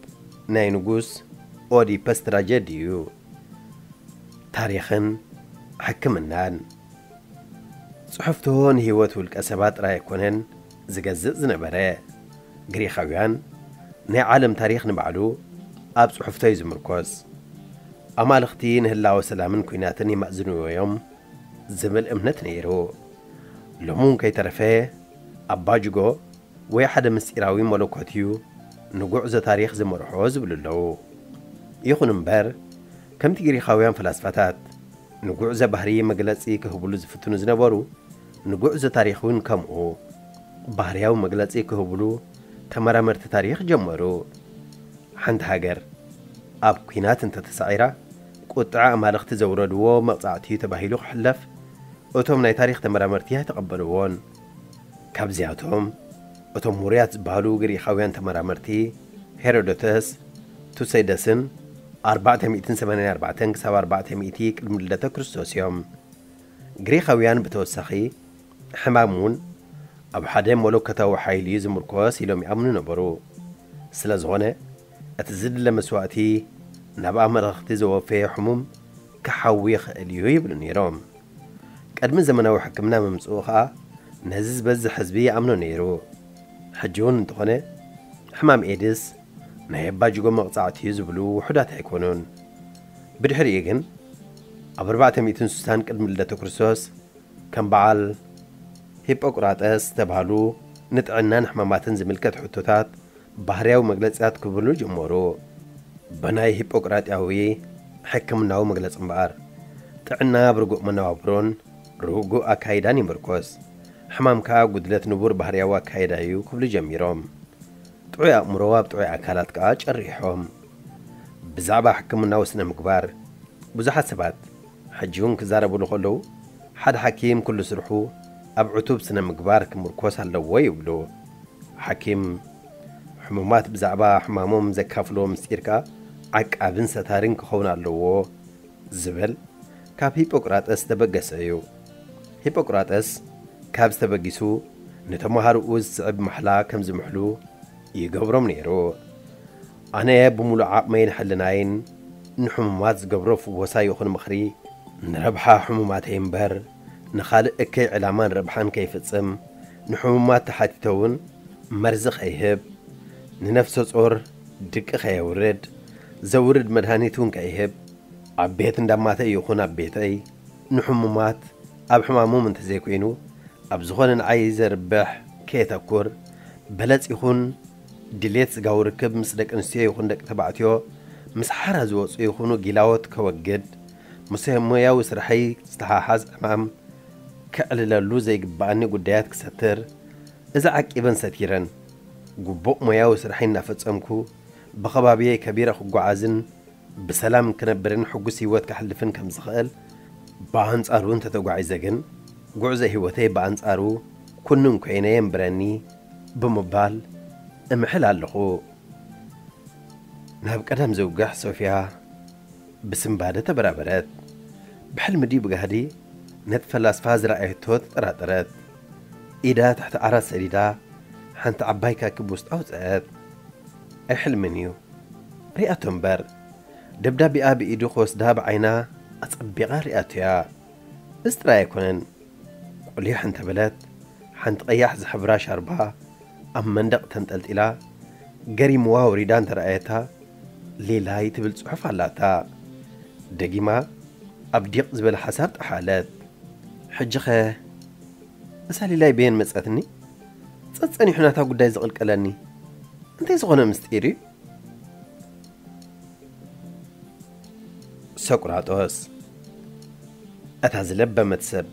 ናይ ንጉስ ኦዲፐስ ትራጀዲ እዩ። ታሪኽን ሕክምናን። ጽሑፍቶ ንህይወት ውልቀ ሰባት ጥራይ ኣይኮነን ዝገዝእ ዝነበረ። ግሪኻውያን ናይ ዓለም ታሪኽ ንባዕሉ ኣብ ጽሑፍቶ እዩ ዝምርኮስ። ኣማልኽቲ ንህላወ ሰላምን ኲናትን ይማእዝንዎ እዮም ዝብል እምነት ነይሩ። ሎሚ እውን ከይተረፈ ኣባ ጅጎ ወይ ሓደ ምስጢራዊ መለኮት እዩ ንጉዕዞ ታሪኽ ዝመርሖ ዝብሉ ኣለዉ። ይኹን እምበር፣ ከምቲ ግሪኻውያን ፈላስፋታት ንጉዕዞ ባህሪ መግለጺ ክህብሉ ዝፍትኑ ዝነበሩ፣ ንጉዕዞ ታሪኽ እውን ከምኡ ባህርያዊ መግለጺ ክህብሉ ተመራመርቲ ታሪኽ ጀመሩ። ሓንቲ ሃገር ኣብ ኲናት እንተተሳዒራ፣ ቁጥዐ ኣማልኽቲ ዘውረድዎ መቕጻዕቲ እዩ ተባሂሉ ክሕለፍ እቶም ናይ ታሪኽ ተመራመርቲ ኣይተቐበልዎን። ካብዚኣቶም፣ እቶም ውሩያት ዝበሃሉ ግሪኻውያን ተመራመርቲ ሄሮዶተስ፣ ቱሴደስን ኣርባዕተ ሚእትን ሰማንያን ኣርባዕተን ክሳብ ኣርባዕተ ሚእቲ ቅድሚ ልደተ ክርስቶስ እዮም። ግሪኻውያን ብተወሳኺ፣ ሕማም እውን ኣብ ሓደ መለኮታዊ ሓይሊ እዩ ዝምርኮስ ኢሎም ይኣምኑ ነበሩ። ስለ ዝኾነ፣ እቲ ዝድለ መስዋእቲ ናብ ኣማልኽቲ ዘወፈየ ሕሙም ክሓዊ ይኽእል እዩ ይብሉ ነይሮም። ቅድሚ ዘመናዊ ሕክምና ምምጽኡ ኸኣ፣ ነዚ ዝበዝሕ ህዝቢ ይኣምኖ ነይሩ። ሕጂ እውን እንተኾነ፣ ሕማም ኤድስ ናይ ኣባ ጅጎ መቕጻዕቲ እዩ ዝብሉ ውሑዳት ኣይኮኑን። ብድሕሪኡ ግን፣ ኣብ ኣርባዕተ ሚእትን ስሳን ቅድሚ ልደተ ክርስቶስ፣ ከም በዓል ሂጶቅራጠስ ዝተባህሉ ንጥዕናን ሕማማትን ዝምልከት ሕቶታት ባህርያዊ መግለጺታት ክህብሉ ጀመሩ። ብናይ ሂጶቅራጥያዊ ሕክምናዊ መግለጺ እምበኣር፣ ጥዕና ኣብ ርጉእ መነባብሮን ርጉእ ኣካይዳን ይምርኮስ። ሕማም ከኣ ጉድለት ንቡር ባህርያዊ ኣካይዳ እዩ ክብሉ ጀሚሮም። ጥዑይ ኣእምሮ ኣብ ጥዑይ ኣካላት ከኣ ጨሪሖም። ብዛዕባ ሕክምናዊ ስነ ምግባር ብዙሓት ሰባት ሕጂ እውን ክዛረብሉ ከለዉ፣ ሓደ ሓኪም ኩሉ ስርሑ ኣብ ዕቱብ ስነ ምግባር ክምርኮስ ኣለዎ ይብሉ። ሓኪም ሕሙማት ብዛዕባ ሕማሞም ዘካፍልዎ ምስጢር ከኣ ዓቃብን ሰታርን ክኸውን ኣለዎ ዝብል ካብ ሂፖቅራጠስ ዝተበገሰ እዩ። ሂፖቅራጠስ ካብ ዝተበጊሱ፣ ንተማሃሮኡ ዝስዕብ ማሕላ ከም ዝምሕሉ ይገብሮም ነይሩ። ኣነ ብምሉእ ዓቕመይን ሕልናይን ንሕሙማት ዝገብሮ ፍወሳ ይኹን ምኽሪ፣ ንረብሓ ሕሙማተይ እምበር፣ ንኻልእ እከይ ዕላማን ረብሓን ከይፍጽም፣ ንሕሙማት ተሓቲተ እውን መርዚ ከይህብ፣ ንነፍሰ ጾር ድቂ ከየውርድ፣ ዘውርድ መድሃኒት እውን ከይህብ፣ ኣብ ቤት እንዳማተይ ይኹን ኣብ ቤተይ ንሕሙማት ኣብ ሕማሞም እንተዘይኮይኑ፣ ኣብ ዝኾነ ንዓይ ዘርብሕ ከየተኩር፣ በለጽ ይኹን ድሌት ስጋዊ ርክብ ምስ ደቂ ኣንስትዮ ይኹን ደቂ ተባዕትዮ ምስ ሓራ ዝወጹ ይኹኑ ጊላዎት ከወግድ፣ ምስ ሞያዊ ስርሐይ ዝተሓሓዝ ዕማም ከዕልለሉ ዘይግብኣኒ ጉዳያት ክሰትር፣ እዚ ዓቂበን ሰቲረን ግቡእ ሞያዊ ስርሐይ እናፈጸምኩ ብኸባቢየይ ከቢረ ክጓዓዝን ብሰላም ክነብርን ሕጉስ ህይወት ከሕልፍን ከም ዝኽእል፣ ብኣንጻሩ እንተተጓዒዘ ግን ጉዕዞ ህይወተይ ብኣንጻሩ ኩንን ኮይነ የንብረኒ ብምባል እምሕል ኣለኹ። ናብ ቀደም ዝውግሕ ሶፍያ ብስንባደ ተበራበረት። ብሕልሚ ድዩ ብጋህዲ ነቲ ፈላስፋ ዝረኣየቶ ተጠራጠረት። ኢዳ ትሕቲ ዓራት ሰዲዳ ሓንቲ ዓባይ ካኪ ብውስጣ ኣውጽአት። ኣይሕልምን እዩ። ሪኣቶ እምበር። ደብዳቤኣ ብኢዱ ክወስዳ ብዓይና ኣጸቢቓ ሪኣቶ'ያ። እዚ ጥራይ ኣይኮነን። ቁሊሕ እንተበለት፣ ሓንቲ ቀያሕ ዝሕብራ ሻርባ ኣብ መንደቕ ተንጠልጢላ፣ ገሪምዋ ወሪዳ እንተረኣየታ፣ ሌላይ ትብል ጽሑፍ ኣላታ። ደጊማ ኣብ ዲቕ ዝበለ ሓሳብ ጠሓለት። ሕጂኸ እሳ ሌላይ በየን መጸትኒ? ጸጸኒሑ ናታ ጉዳይ ዝቕልቀለኒ እንታይ ዝኾነ ምስጢር እዩ? ሰቁራጦስ፣ እታ ዝለበመት ሰብ፣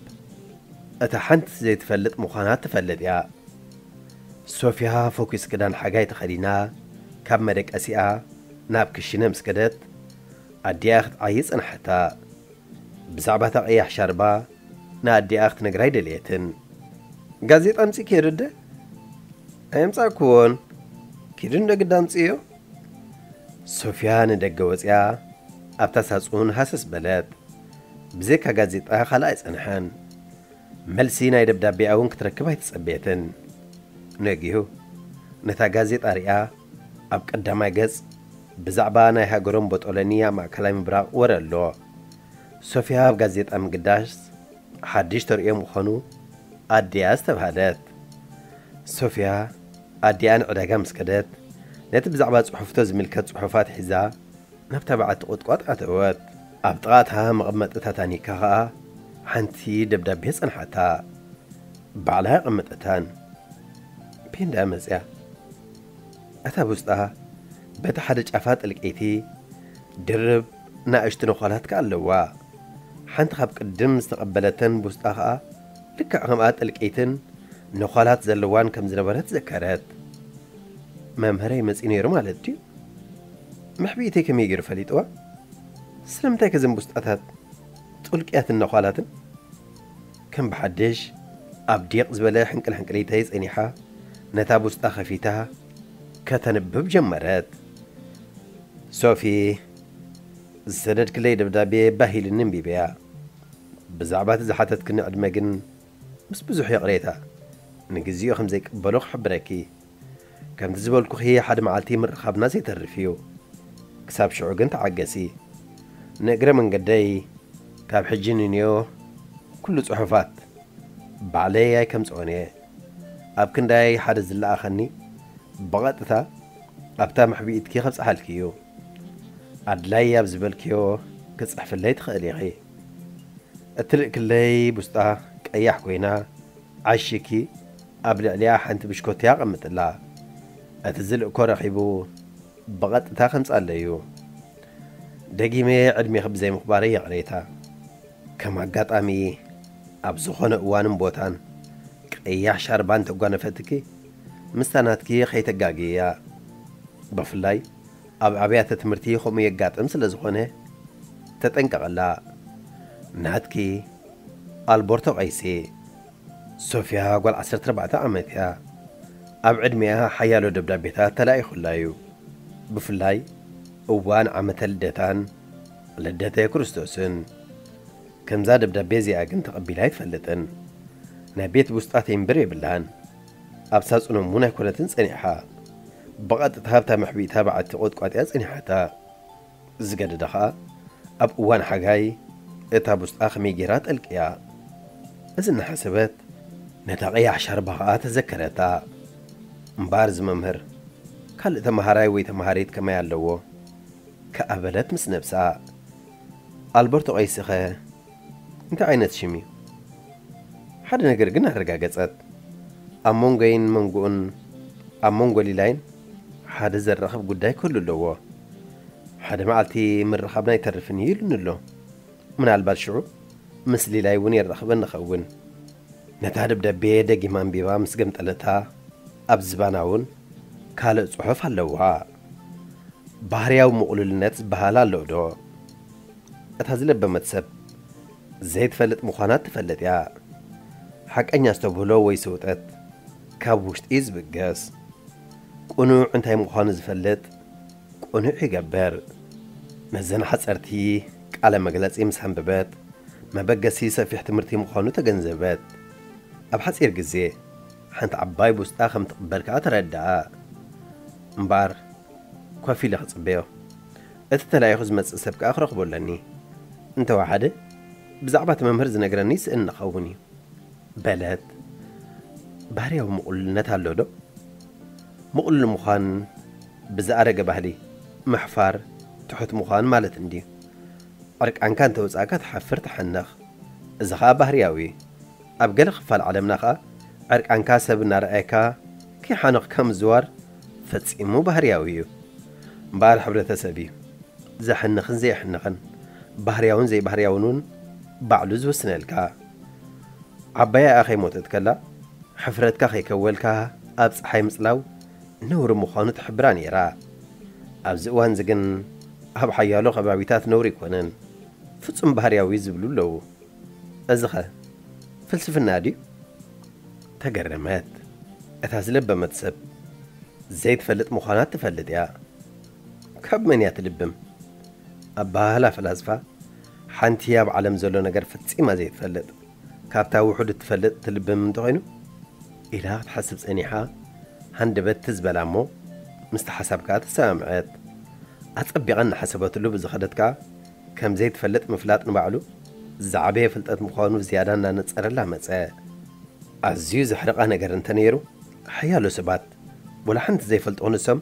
እታ ሓንቲ ዘይትፈልጥ ምዃና ትፈልጥ እያ። ሶፍያ ፎኪስ ክዳን ሓጋይ ተኸዲና፣ ካብ መደቀሲኣ ናብ ክሽነ ምስ ከደት፣ ኣዲኣ ክትዓዪ ጸንሓታ። ብዛዕባ እታ ቀያሕ ሻርባ ንኣዲኣ ክትነግራ ኣይደለየትን። ጋዜጣ ኣምጺእክዮ ዶ ኣደ? ኣየምጻእክዎን። ኪዱ ንደግዳ ኣምጽእዮ። ሶፍያ ንደገ ወጺኣ ኣብታ ሳጹን ሃሰስ በለት። ብዘይካ ጋዜጣ ካልእ ኣይጸንሐን። መልሲ ናይ ደብዳቤኣ እውን ክትረክብ ኣይተጸበየትን። ነጊሁ ነታ ጋዜጣ ሪኣ ኣብ ቀዳማይ ገጽ ብዛዕባ ናይ ሃገሮም ቦጦለኒ ኣብ ማእከላይ ምብራቕ ወረ ኣሎ። ሶፍያ ኣብ ጋዜጣ ምግዳስ ሓድሽ ተርእዮ ምዃኑ ኣዲኣ ዝተባህለት። ሶፍያ ኣዲኣ ንዕዳጋ ምስ ከደት፣ ነቲ ብዛዕባ ጽሑፍቶ ዝምልከት ጽሑፋት ሒዛ ናብታ በዓቲ ቁጥቋጥ ኣተወት። ኣብ ጥቓ እታ መቐመጢ ታታኒካ ኸኣ ሓንቲ ደብዳቤ ጸንሓታ። ባዕላ ኣቐመጠታን። ፔንዳ መጽያ። እታ ቡስጣ በቲ ሓደ ጫፋ ጥልቀይቲ ድርብ ንኣሽቱ ነዃላት ከኣ ኣለዋ። ሓንቲ ካብ ቅድም ዝተቐበለተን ቡስጣ ኸኣ ልክዕ ከምኣ ጥልቀይትን ነዃላት ዘለዋን ከም ዝነበረት ዘከረት። መምህረይ መጺኡ ነይሩ ማለት ድዩ? መሕብኢተይ ከመይ ገይሩ ፈሊጥዋ? ስለምንታይ ከ እዘን ቡስጣታት ጥልቅያትን ነዃላትን? ከም ብሓድሽ ኣብ ዲቕ ዝበለ ሕንቅል ሕንቅሊተይ ጸኒሓ፣ ነታ ቡስጣ ከፊታ ከተንብብ ጀመረት። ሶፊ፣ ዝሰደድክለይ ደብዳቤ ባህ ኢልኒ ኣንቢበያ። ብዛዕባ እቲ ዝሓተትክኒ ዕድመ ግን ምስ ብዙሕ ይቕሬታ ንግዚኡ ከም ዘይቅበሎ ክሕብረኪ። ከምቲ ዝበልኩኺ ሓደ መዓልቲ ምርኻብና ዘይተርፍ እዩ። ክሳብ ሽዑ ግን ተዓገሲ። ንእግረ መንገደይ ካብ ሕጂ ንንዮ ኩሉ ጽሑፋት ባዕለይ ኣይከምጽኦን እየ። ኣብ ክንዳይ ሓደ ዝለኣኸኒ ብቐጥታ ኣብታ መሕብኢትኪ ከብጽሓልኪ እዩ። ኣድላይ ኣብ ዝበልክዮ ክጽሕፍለይ ትኽእሊ ኢኺ። እትልእክለይ ቡስጣ ቀያሕ ኮይና ዓሺኪ ኣብ ልዕሊኣ ሓንቲ ብሽኮቲ ኣቐምጥላ። እቲ ዝልእኮ ረኺቡ ብቐጥታ ከምጻለይ እዩ። ደጊመ ዕድሜኺ ብዘይ ምኽባረይ ይቕሬታ። ከም ኣጋጣሚ ኣብ ዝኾነ እዋንን ቦታን ቀያሕ ሻርባ እንተጓነፈትኪ ምስታ ናትኪ ከይተጋግያ። ብፍላይ ኣብ ኣብያተ ትምህርቲ ከምኡ የጋጥም ስለ ዝኾነ ተጠንቀቐላ። ናትኪ ኣልቦርቶ ቀይሲ። ሶፍያ ጓል ዓሰርተ ኣርባዕተ ዓመት እያ። ኣብ ዕድሜኣ ሓያሎ ደብዳቤታት ተላኢኹላ እዩ። ብፍላይ እዋን ዓመተ ልደታን ልደተ ክርስቶስን። ከምዛ ደብዳቤ እዚኣ ግን ተቐቢላ ኣይትፈልጥን። ናይ ቤት ውስጣ ቴምብር የብላን። ኣብ ሳጹኖም እውን ኣይኮነትን ጸኒሓ። ብቐጥታ ኣብታ መሕቢእታ በዓቲ ቆጥቋጢያ ጸኒሓታ። ዝገደደ ኸኣ ኣብ እዋን ሓጋይ እታ ቡስጣ ከመይ ጌራ ጠልቅያ። እዚ እናሓሰበት ነታ ቀያሕ ሻርባ ኸኣ ተዘከረታ። እምበኣር እዚ መምህር ካልእ ተመሃራይ ወይ ተመሃሪት ከመይ ኣለዎ? ከኣ በለት ምስ ነብሳ። ኣልበርቶ ቀይሲኸ እንታይ ዓይነት ሽም እዩ? ሓደ ነገር ግን ኣረጋገጸት። ኣብ መንጎይን መንጎኡን ኣብ መንጎ ሊላይን ሓደ ዘራኽብ ጉዳይ ክህሉ ኣለዎ። ሓደ መዓልቲ ምርኻብና ኣይተርፍን እዩ ኢሉኒ ኣሎ። ምናልባት ሽዑ ምስ ሊላይ እውን የራኽበኒ ይኸውን። ነታ ደብዳቤ ደጊማ ኣንቢባ ምስ ገምጠለታ ኣብ ዝባና እውን ካልእ ጽሑፍ ኣለዋ። ባህርያዊ ምቕሉልነት ዝበሃል ኣሎ ዶ? እታ ዝለበመት ሰብ ዘይትፈልጥ ምዃና ትፈልጥ እያ። ሓቀኛ ዝተብህሎ ወይ ስውጠት ካብ ውሽጢ እዩ ዝብገስ። ቅኑዕ እንታይ ምዃኑ ዝፈልጥ ቅኑዕ ይገብር። ነዘን ሓጸርቲ ቃለ መግለጺ ምስ ኣንበበት መበገሲ ሰፊሕ ትምህርቲ ምዃኑ ተገንዘበት። ኣብ ሓጺር ግዜ ሓንቲ ዓባይ ቡስጣ ከም ትቕበል ከኣ ተረድኣ። እምበኣር ኮፍ ኢለ ክጽበዮ። እቲ ተላኢኹ ዝመጽእ ሰብ ከኣ ክረኽቦ ኣለኒ። እንተወሓደ ብዛዕባ እቲ መምህር ዝነግረኒ ይስእን ንኸውን እዩ። በለት። ባህርያዊ ምቕሉልነት ኣሎ ዶ? ምቕሉል ምዃን ብዝኣረገ ባህሊ ምሕፋር፣ ትሑት ምዃን ማለት እንድዩ። ዕርቃንካ እንተወጻእካ ትሓፍር፣ ትሓነኽ። እዚ ኸኣ ባህርያዊ እዩ። ኣብ ገለ ክፋል ዓለምና ኸኣ ዕርቃንካ ሰብ እናረኣየካ ከይሓነኽካ ምዝዋር ፈጺሙ ባህርያዊ እዩ። እምበኣር ሕብረተሰብ እዩ ዘሕንኽን ዘየሕንኽን፣ ባህርያውን ዘይባህርያውን እውን ባዕሉ ዝውስነልካ። ዓባይ ኣያ ከይሞተት ከላ፣ ሕፍረትካ ከይከወልካ ኣብ ጸሓይ ምጽላው ነውሪ ምዃኑ ትሕብራ ነይራ። ኣብዚ እዋንዚ ግን ኣብ ሓያሎ ከባቢታት ነውሪ ኣይኮነን፣ ፍጹም ባህርያዊ ዝብሉ ኣለዉ። እዚኸ ፍልስፍና ድዩ? ተገረመት። እታ ዝለበመት ሰብ ዘይትፈልጥ ምዃና ትፈልጥ እያ። ካብ መን እያ ትልብም? ኣባህላ ፈላስፋ፣ ሓንቲ ኣብ ዓለም ዘሎ ነገር ፈጺማ ዘይትፈልጥ፣ ካብታ ውሑድ እትፈልጥ ትልብም እንተኾይኑ? ኢላ ክትሓስብ ጸኒሓ፣ ሃንደበት ትዝ በላ እሞ፣ ምስቲ ሓሳብ ከኣ ተሰማምዐት። ኣጸቢቓ እናሓሰበትሉ ብዝኸደት ከኣ፣ ከም ዘይትፈልጥ ምፍላጥ ንባዕሉ ዝዓበየ ፍልጠት ምዃኑ ዝያዳ እናነጸረላ መጸ። ኣዝዩ ዘሕርቓ ነገር እንተነይሩ፣ ሓያሎ ሰባት፣ ወላ ሓንቲ ዘይፈልጡ ክንሶም፣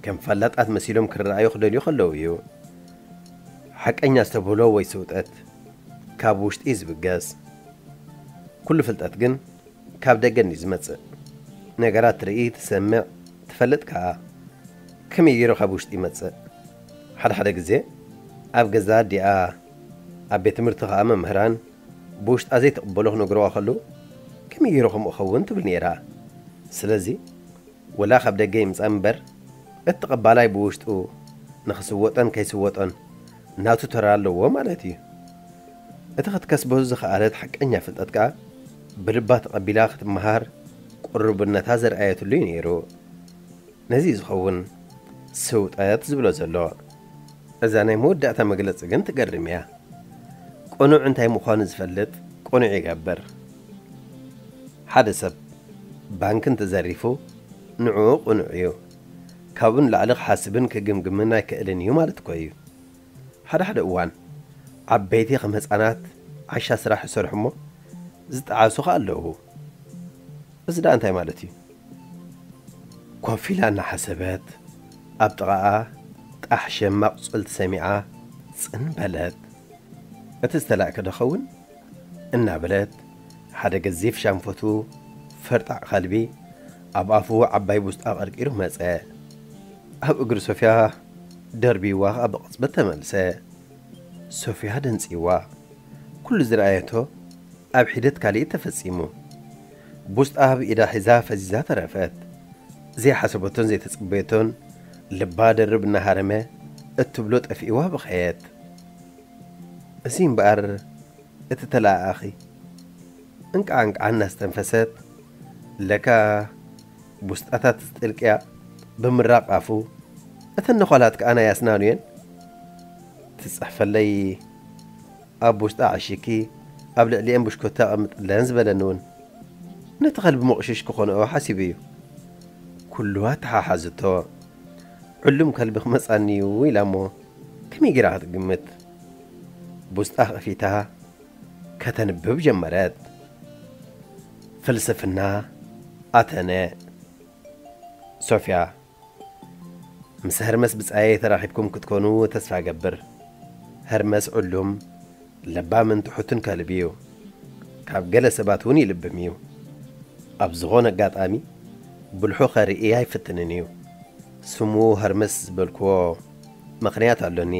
ከም ፈላጣት መሲሎም ክረኣዩ ክደልዩ ከለዉ እዩ። ሓቀኛ ኣስተብህሎ ወይ ስውጠት ካብ ውሽጢ እዩ ዝብገስ። ኩሉ ፍልጠት ግን ካብ ደገ እንድዩ ዝመጽእ። ነገራት ትርኢ፣ ትሰምዕ፣ ትፈልጥ ከኣ። ከመይ ገይሩ ካብ ውሽጢ ይመጽእ? ሓደ ሓደ ግዜ ኣብ ገዛ ኣዲኣ፣ ኣብ ቤት ትምህርቲ ከኣ መምህራን ብውሽጣ ዘይትቕበሎ ክነግርዋ ከለዉ፣ ከመይ ገይሩ ከምኡ ክኸውን ትብል ነይራ። ስለዚ፣ ወላ ካብ ደገ ይምጻእ እምበር፣ እቲ ቀባላይ ብውሽጡ ንኽስወጦን ከይስወጦን ናቱ ተራ ኣለዎ ማለት እዩ። እቲ ክትከስቦ ዝኸኣለት ሓቀኛ ፍልጠት ከኣ ብልባ ተቐቢላ ክትመሃር ቅሩብነታ ዘርኣየትሉ እዩ ነይሩ። ነዚ እዩ ዝኸውን ስውጠት ዝብሎ ዘሎ። እዛ ናይ መወዳእታ መግለጺ ግን ትገርም እያ። ቅኑዕ እንታይ ምዃኑ ዝፈልጥ ቅኑዕ ይገብር። ሓደ ሰብ ባንክ እንተዘሪፉ ንዕኡ ቅኑዕ እዩ። ካብኡ ንላዕሊ ክሓስብን ክግምግምን ኣይክእልን እዩ ማለት እኮ እዩ። ሓደ ሓደ እዋን ዓበይቲ ከም ህፃናት ዓሻ ስራሕ ይሰርሑ እሞ ዝጠዓሱ ከ ኣለዉ። እዚ ደኣ እንታይ ማለት እዩ? ኮፍ ኢላ እናሓሰበት ኣብ ጥቓኣ ጣሕ ሸም ኣቑፅልቲ ሰሚዓ ፅን በለት። እቲ ዝተላእከ ዶ ኸውን? እናበለት ሓደ ገዚፍ ሻንፈቱ ፈርጣዕ ከልቢ ኣብ ኣፉ ዓባይ ቡስጣ ቀርቂሩ መጸ። ኣብ እግሪ ሶፍያ ደርቢዋ ከኣ ብቕጽበት ተመልሰ። ሶፍያ ደንጺዋ። ኩሉ ዝረኣየቶ ኣብ ሒደት ካልእ ተፈጺሙ። ቡስጣ ኣብ ኢዳ ሒዛ ፈዚዛ ተረፈት። ዘይሓሰበቶን ዘይተጸበየቶን ልባ ደርብ እናሃረመ እትብሎ ጠፊእዋ በኸየት። እዚ እምበኣር እቲ ተለኣኣኺ እንቃዕ እንቃዕ እናስተንፈሰት፣ ለካ ቡስጣታት ዝጥልቅያ ብምራቕ ኣፉ፣ እተን ነዃላት ከኣ ናይ ኣስናኑ እየን። ትጽሕፈለይ ኣብ ቡስጣ ዓሺኪ ኣብ ልዕሊኤን ብሽኮታ ኣቐምጥለን ዝበለኒ እውን ነቲ ከልቢ መቑሽሽ ክኾንኦ ሓሲቡ እዩ። ኩሉ ኣተሓሓዝቶ። ዕሉም ከልቢ ክመጻኒ እዩ ኢላ እሞ ከመይ ገይራ ክትግምት? ቡስጣ ከፊታ ከተንብብ ጀመረት። ፍልስፍና ኣተነ። ሶፍያ፣ ምስ ሀርመስ ብጻየይ ተራኺብኩም ክትኮኑ ተስፋ እገብር። ሀርመስ ዕሉም፣ ለባምን ትሑትን ከልቢ እዩ። ካብ ገለ ሰባት እውን ይልብም እዩ። ኣብ ዝኾነ ኣጋጣሚ ብልሑ ከርኢ ኣይፍትንን እዩ። ስሙ ሀርመስ ዝበልክዎ ምኽንያት ኣሎኒ።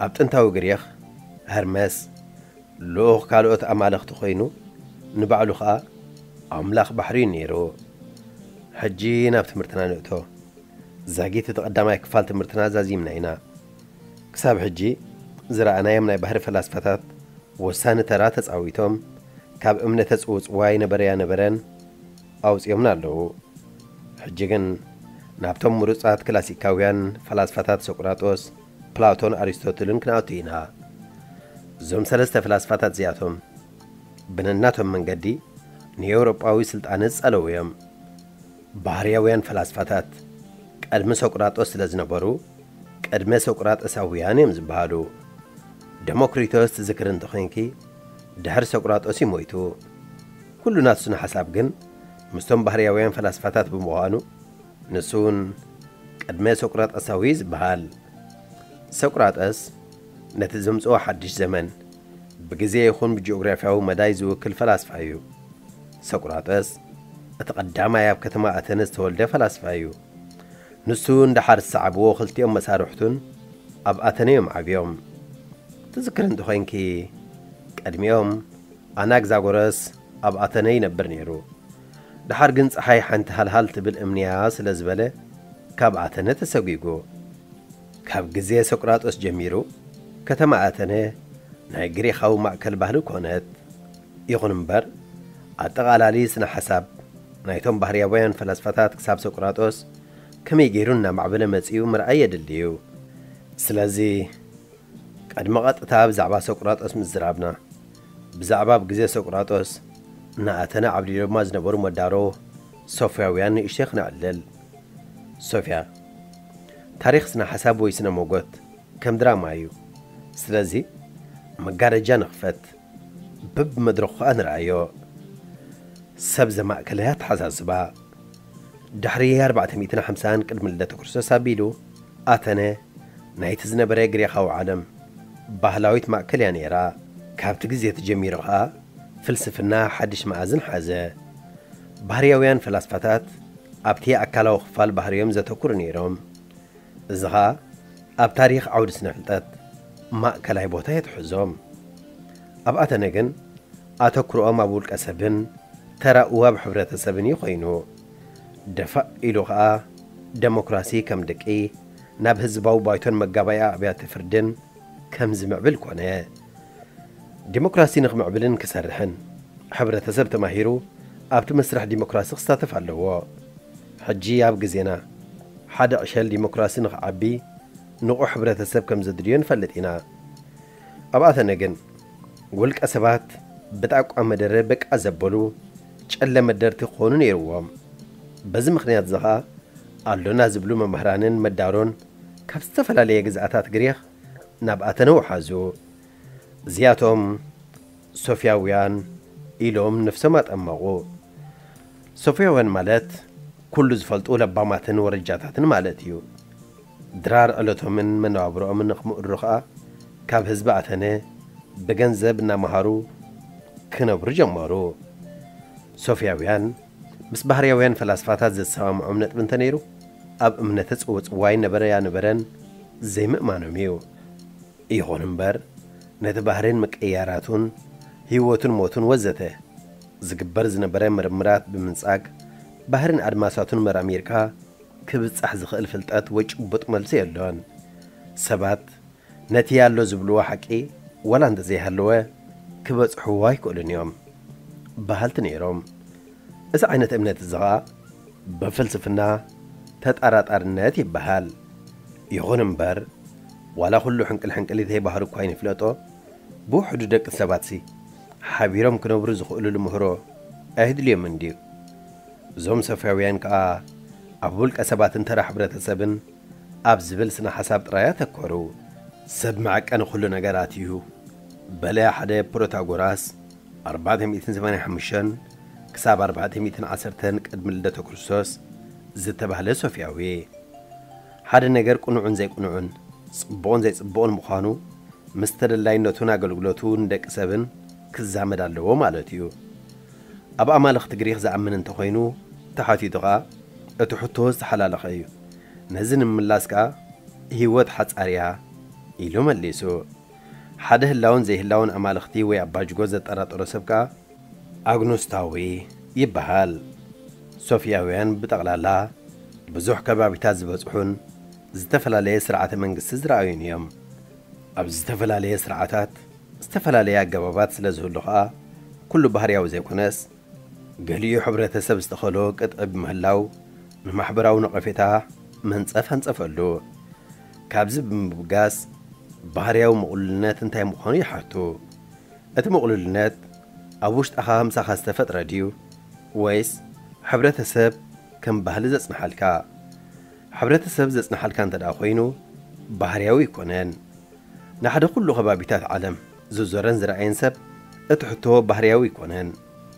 ኣብ ጥንታዊ ግሪኽ ሀርመስ ልኡኽ ካልኦት ኣማልኽቲ ኮይኑ፣ ንባዕሉ ኸኣ ኣምላኽ ባሕሪ እዩ ነይሩ። ሕጂ ናብ ትምህርትና ንእቶ። ዛጊት እቲ ቀዳማይ ክፋል ትምህርትና ዛዚምና ኢና። ክሳብ ሕጂ ዝረኣናዮም ናይ ባህሪ ፈላስፋታት ወሳኒ ተራ ተጻዊቶም፣ ካብ እምነተ ጽውጽዋይ ነበረያ ነበረን ኣውጺኦምና ኣለዉ። ሕጂ ግን ናብቶም ምሩጻት ክላሲካውያን ፈላስፋታት ሶቅራጦስ፣ ፕላቶን ኣሪስቶትልን ክንኣቱ ኢና። እዞም ሰለስተ ፈላስፋታት እዚኣቶም ብነናቶም መንገዲ ንኤውሮጳዊ ስልጣነ ዝጸለዉ እዮም። ባህርያውያን ፈላስፋታት ቅድሚ ሶቅራጦስ ስለ ዝነበሩ ቅድመ ሶቅራጠሳውያን እዮም ዝበሃሉ። ደሞክሪቶስ ትዝክር እንተኾይንኪ ድሕሪ ሶቅራጦስ እዩ ሞይቱ። ኩሉ ናቱ ስነ ሓሳብ ግን ምስቶም ባህርያውያን ፈላስፋታት ብምዃኑ፣ ንሱ እውን ቅድመ ሶቅራጠሳዊ እዩ ዝበሃል። ሶቅራጠስ ነቲ ዘምጽኦ ሓድሽ ዘመን ብግዜ ይኹን ብጂኦግራፍያዊ መዳይ ዝውክል ፈላስፋ እዩ። ሶቅራጠስ እቲ ቀዳማይ ኣብ ከተማ ኣተነ ዝተወልደ ፈላስፋ እዩ። ንሱ እንድሓር ዝሰዓብዎ ክልቲኦም መሳርሕቱን ኣብ ኣተነ እዮም ዓብዮም። ትዝክር እንተኾይንኪ፣ ቀድሚኦም ኣናግዛጎረስ ኣብ ኣተነ ይነብር ነይሩ። ድሓር ግን ጸሓይ ሓንቲ ሃልሃል ትብል እምንያ ስለ ዝበለ ካብ ኣተነ ተሰጒጉ። ካብ ግዜ ሶቅራጦስ ጀሚሩ ከተማ ኣተነ ናይ ግሪኻዊ ማእከል ባህሊ ኮነት። ይኹን እምበር፣ ኣጠቓላሊ ስነ ሓሳብ ናይቶም ባህርያውያን ፈላስፋታት ክሳብ ሶቅራጦስ ከመይ ገይሩ እናማዕበለ መጺኡ ምርኣይ የድሊ እዩ። ስለዚ፣ ቅድሚ ቀጥታ ብዛዕባ ሶቅራጦስ ምዝራብና፣ ብዛዕባ ኣብ ግዜ ሶቅራጦስ ንኣተነ ዓብሊሎማ ዝነበሩ መዳሮ ሶፍያውያን ንእሽተይ ክነዕልል። ሶፍያ፣ ታሪኽ ስነ ሓሳብ ወይ ስነ ሞጎት ከም ድራማ እዩ። ስለዚ፣ መጋረጃ ንኽፈት፣ በብመድረኹ ከኣ ንርኣዮ። ሰብ ዘማእከለ ኣተሓሳስባ። ድሕሪ ኣርባዕተ ሚእትን ሓምሳን ቅድሚ ልደተ ክርስቶስ ኣቢሉ፣ ኣተነ ናይቲ ዝነበረ ግሪኻዊ ዓለም ባህላዊት ማእከል እያ ነይራ። ካብቲ ግዜ እቲ ጀሚሩ ኸኣ ፍልስፍና ሓድሽ መኣዝን ሓዘ። ባህርያውያን ፈላስፋታት ኣብቲ ኣካላዊ ክፋል ባህርዮም ዘተኩሩ ነይሮም። እዚ ኸኣ ኣብ ታሪኽ ዓውዲ ስነ ፍልጠት ማእከላይ ቦታ የትሕዞም። ኣብ ኣተነ ግን ኣተኩሮኦም ኣብ ውልቀ ሰብን ተራኡ ኣብ ሕብረተሰብን እዩ ኮይኑ። ደፋእ ኢሉ ኸኣ ደሞክራሲ ከም ደቂ ናብ ህዝባዊ ባይቶን መጋባእያ ኣብያተ ፍርድን ከም ዝምዕብል ኮነ። ዲሞክራሲ ንኽምዕብልን ክሰርሕን ሕብረተሰብ ተማሂሩ ኣብቲ መስርሕ ዲሞክራሲ ክሳተፍ ኣለዎ። ሕጂ ኣብ ግዜና ሓደ ዕሸል ዲሞክራሲ ንኽዓቢ ንቑሕ ሕብረተሰብ ከም ዘድልዮ ንፈልጥ ኢና። ኣብ ኣተነ ግን ውልቀ ሰባት ብጣቋ መደረ በቃ ዘበሉ ጨለ መደርቲ ክኾኑ ነይርዎም። በዚ ምኽንያት እዚ ኸኣ ኣሎና ዝብሉ መምህራንን መዳሮን ካብ ዝተፈላለየ ግዝኣታት ግሪኽ ናብ ኣተነ ወሓዙ። እዚኣቶም ሶፍያውያን ኢሎም ነፍሶም ኣጠመቑ። ሶፍያውያን ማለት ኩሉ ዝፈልጡ ለባማትን ወረጃታትን ማለት እዩ። ድራር ዕለቶምን መነባብሮኦምን ንኽምእሩ ኸኣ ካብ ህዝቢ ኣተነ ብገንዘብ እናመሃሩ ክነብሩ ጀመሩ። ሶፍያውያን ምስ ባህርያውያን ፈላስፋታት ዘሰማምዖም ነጥቢ እንተነይሩ፣ ኣብ እምነተ ጽውጽዋይ ነበረ ያነበረን ዘይምእማኖም እዩ። ይኹን እምበር፣ ነቲ ባህርን ምቅይያራቱን፣ ህይወቱን ሞቱን ወዘተ ዝግበር ዝነበረ ምርምራት ብምንጻግ፣ ባህርን ኣድማሳቱን መራሚርካ ክብጻሕ ዝኽእል ፍልጠት ወይ ጭቡጥ መልሲ የሎን። ሰባት ነቲ ኣሎ ዝብልዎ ሓቂ ዋላ እንተዘይሃለወ ክበጽሕዎ ኣይክእሉን እዮም በሃልቲ ነይሮም። እዚ ዓይነት እምነት እዚ ኸኣ ብፍልስፍና ተጠራጣርነት ይበሃል። ይኹን እምበር፣ ዋላ ኩሉ ሕንቅል ሕንቅሊተይ ባህሪ እኳ ይንፍለጦ፣ ብውሕዱ ደቂ ሰባትሲ ሓቢሮም ክነብሩ ዝኽእሉሉ ምህሮ ኣየድልዮምን ድዩ? እዞም ሰፍያውያን ከኣ ኣብ ውልቀ ሰባትን ተራ ሕብረተሰብን ኣብ ዝብል ስነ ሓሳብ ጥራይ ኣተኮሩ። ሰብ መዐቀኒ ኩሉ ነገራት እዩ በለ ሓደ ፕሮታጎራስ ኣርባዕተ ሚእትን ሰማንያን ሓሙሽተን ክሳብ ኣርባዕተ ሚእትን ዓሰርተን ቅድሚ ልደተ ክርስቶስ ዝተባህለ ሶፍያዊ። ሓደ ነገር ቅኑዕን ዘይቅኑዕን ጽቡቕን ዘይጽቡቕን ምዃኑ ምስ ተደላይነቱን ኣገልግሎቱ ንደቂ ሰብን ክዛመድ ኣለዎ ማለት እዩ። ኣብ ኣማልኽቲ ግሪኽ ዝኣምን እንተኾይኑ ተሓቲቱ ኸኣ እቲ ሕቶ ዝተሓላለኸ እዩ። ነዚ ንምምላስ ከኣ ህይወት ሓጻር እያ ኢሉ መሊሱ። ሓደ ህላውን ዘይህላውን ኣማልኽቲ ወይ ኣባጅጎ ዘጠራጠሮ ሰብ ከኣ ኣግኖስታዊ ይበሃል። ሶፍያውያን ብጠቕላላ ብዙሕ ከባቢታት ዝበጽሑን ዝተፈላለየ ስርዓተ መንግስቲ ዝረኣዩን እዮም። ኣብ ዝተፈላለየ ስርዓታት ዝተፈላለየ ኣገባባት ስለ ዝህሉ ኸኣ ኩሉ ባህርያዊ ዘይኮነስ ገሊኡ ሕብረተሰብ ዝተኸሎ ቅጥዒ ብምህላው ንማሕበራዊ ነቐፌታ መንጸፍ ኣንጸፈሉ። ካብዚ ብምብጋስ ባህርያዊ ምቕሉልነት እንታይ ምዃኑ ይሓቱ። እቲ ምቕሉልነት ኣብ ውሽጥኻ ምሳኻ ዝተፈጥረ ድዩ ወይስ ሕብረተሰብ ከም ባህሊ ዘጽንሓልካ? ሕብረተሰብ ዘጽንሓልካ እንተ ደኣ ኮይኑ ባህርያዊ ኣይኮነን። ንሓደ ኩሉ ከባቢታት ዓለም ዝዞረን ዝረኣየን ሰብ እቲ ሕቶ ባህርያዊ ኣይኮነን።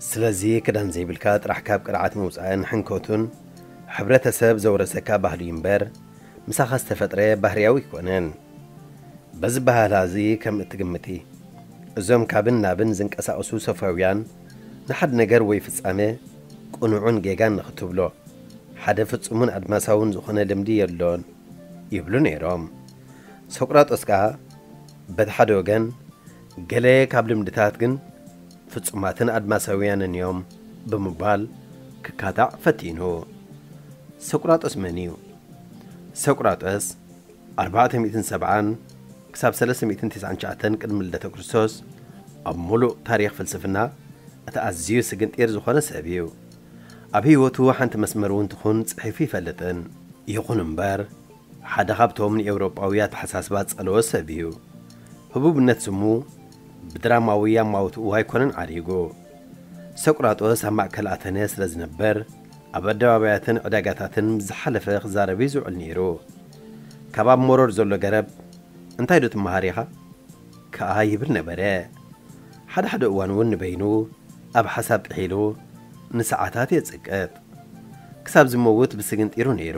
ስለዚ ክዳን ዘይብልካ ጥራሕ ካብ ቅርዓት ምውጻእን ሕንከቱን ሕብረተሰብ ዘውረሰካ ባህሊ እዩ እምበር፣ ምሳኻ ዝተፈጥረ ባህርያዊ ኣይኮነን። በዚ ባህላ እዚ ከም እትግምቲ፣ እዞም ካብን ናብን ዝንቀሳቐሱ ሶፍያውያን ንሓድ ነገር ወይ ፍጻመ ቅኑዕን ጌጋን ንኽትብሎ፣ ሓደ ፍጹምን ኣድማሳውን ዝኾነ ልምዲ የሎን ይብሉ ነይሮም። ሶቅራጦስ ከኣ በቲ ሓደ ወገን፣ ገለ ካብ ልምድታት ግን ፍጹማትን ኣድማሳውያንን እዮም ብምባል ክካታዕ ፈቲኑ። ሶቅራጦስ መን እዩ? ሶቅራጦስ ኣርባዕተ ሚእትን ሰብዓን ክሳብ ሰለስተ ሚእትን ተስዓን ትሽዓተን ቅድሚ ልደተ ክርስቶስ ኣብ ምሉእ ታሪኽ ፍልስፍና እቲ ኣዝዩ ስግንጢር ዝኾነ ሰብ እዩ። ኣብ ህይወቱ ሓንቲ መስመር እውን ትኹን ጽሒፉ ይፈልጥን። ይኹን እምበር፣ ሓደ ካብቶም ንኤውሮጳዊ ኣተሓሳስባ ዝጸለወ ሰብ እዩ። ህቡብነት ስሙ ብድራማዊ ኣማውትኡ ኣይኮነን ዓሪጉ። ሶቅራጦስ ኣብ ማእከል ኣተነ ስለ ዝነበር፣ ኣብ ኣደባባያትን ዕዳጋታትን ምስ ዝሓለፈ ክዛረብ እዩ ዝውዕል ነይሩ። ካብ ኣብ መሮር ዘሎ ገረብ፣ "እንታይ ዶ ትመሃር ኢኻ?" ከኣ ይብል ነበረ። ሓደ ሓደ እዋን እውን ንበይኑ ኣብ ሓሳብ ጥሒሉ ንሰዓታት የጽቅጥ። ክሳብ ዝመውት ብስግንጢሩ ነይሩ።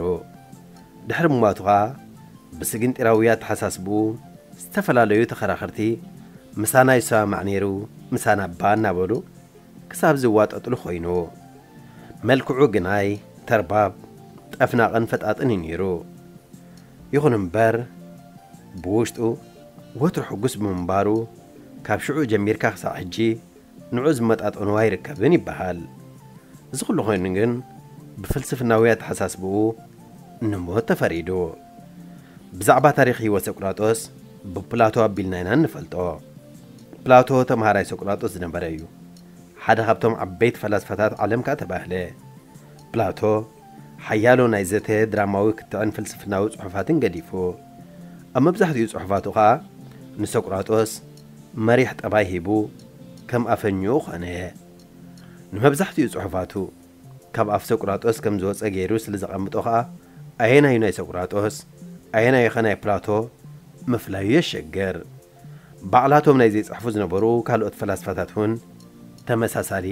ድሕሪ ምሟቱ ኸኣ ብስግንጢራዊ ኣተሓሳስብኡ ዝተፈላለዩ ተኸራኸርቲ "ምሳና ይሰማማዕ ነይሩ፣ ምሳና እባ" እናበሉ ክሳብ ዝዋጠጥሉ ኮይኑ። መልክዑ ግናይ ተርባብ፣ ጠፍናቕን ፈጣጥን እዩ ነይሩ። ይኹን እምበር፣ ብውሽጡ ወትሩ ሕጉስ ብምንባሩ፣ ካብ ሽዑ ጀሚርካ ክሳዕ ሕጂ ንዑ ዝመጣጠኖ ኣይርከብን ይበሃል። እዚ ኩሉ ኮይኑ ግን፣ ብፍልስፍናዊ ኣተሓሳስብኡ ንሞት ተፈሪዱ። ብዛዕባ ታሪኽ ህይወት ሶቅራጦስ ብፕላቶ ኣቢልና ኢና እንፈልጦ። ፕላቶ ተምሃራይ ሶቅራጦስ ዝነበረ እዩ። ሓደ ካብቶም ዓበይቲ ፈላስፋታት ዓለም ከኣ ተባህለ። ፕላቶ ሓያሎ ናይ ዘተ ድራማዊ ክትዕን ፍልስፍናዊ ጽሑፋትን ገዲፉ። ኣብ መብዛሕትኡ ጽሑፋቱ ከኣ ንሶቅራጦስ መሪሕ ጠባይ ሂቡ ከም ኣፈኝኡ ኾነ። ንመብዛሕትኡ ጽሑፋቱ ካብ ኣፍ ሶቅራጦስ ከም ዝወጸ ገይሩ ስለ ዘቐምጦ ኸኣ ኣየናዩ ናይ ሶቅራጦስ ኣየናዩ ኸ ናይ ፕላቶ ምፍላዩ የሸግር። ባዕላቶም ናይ ዘይጽሕፉ ዝነበሩ ካልኦት ፈላስፋታት እውን ተመሳሳሊ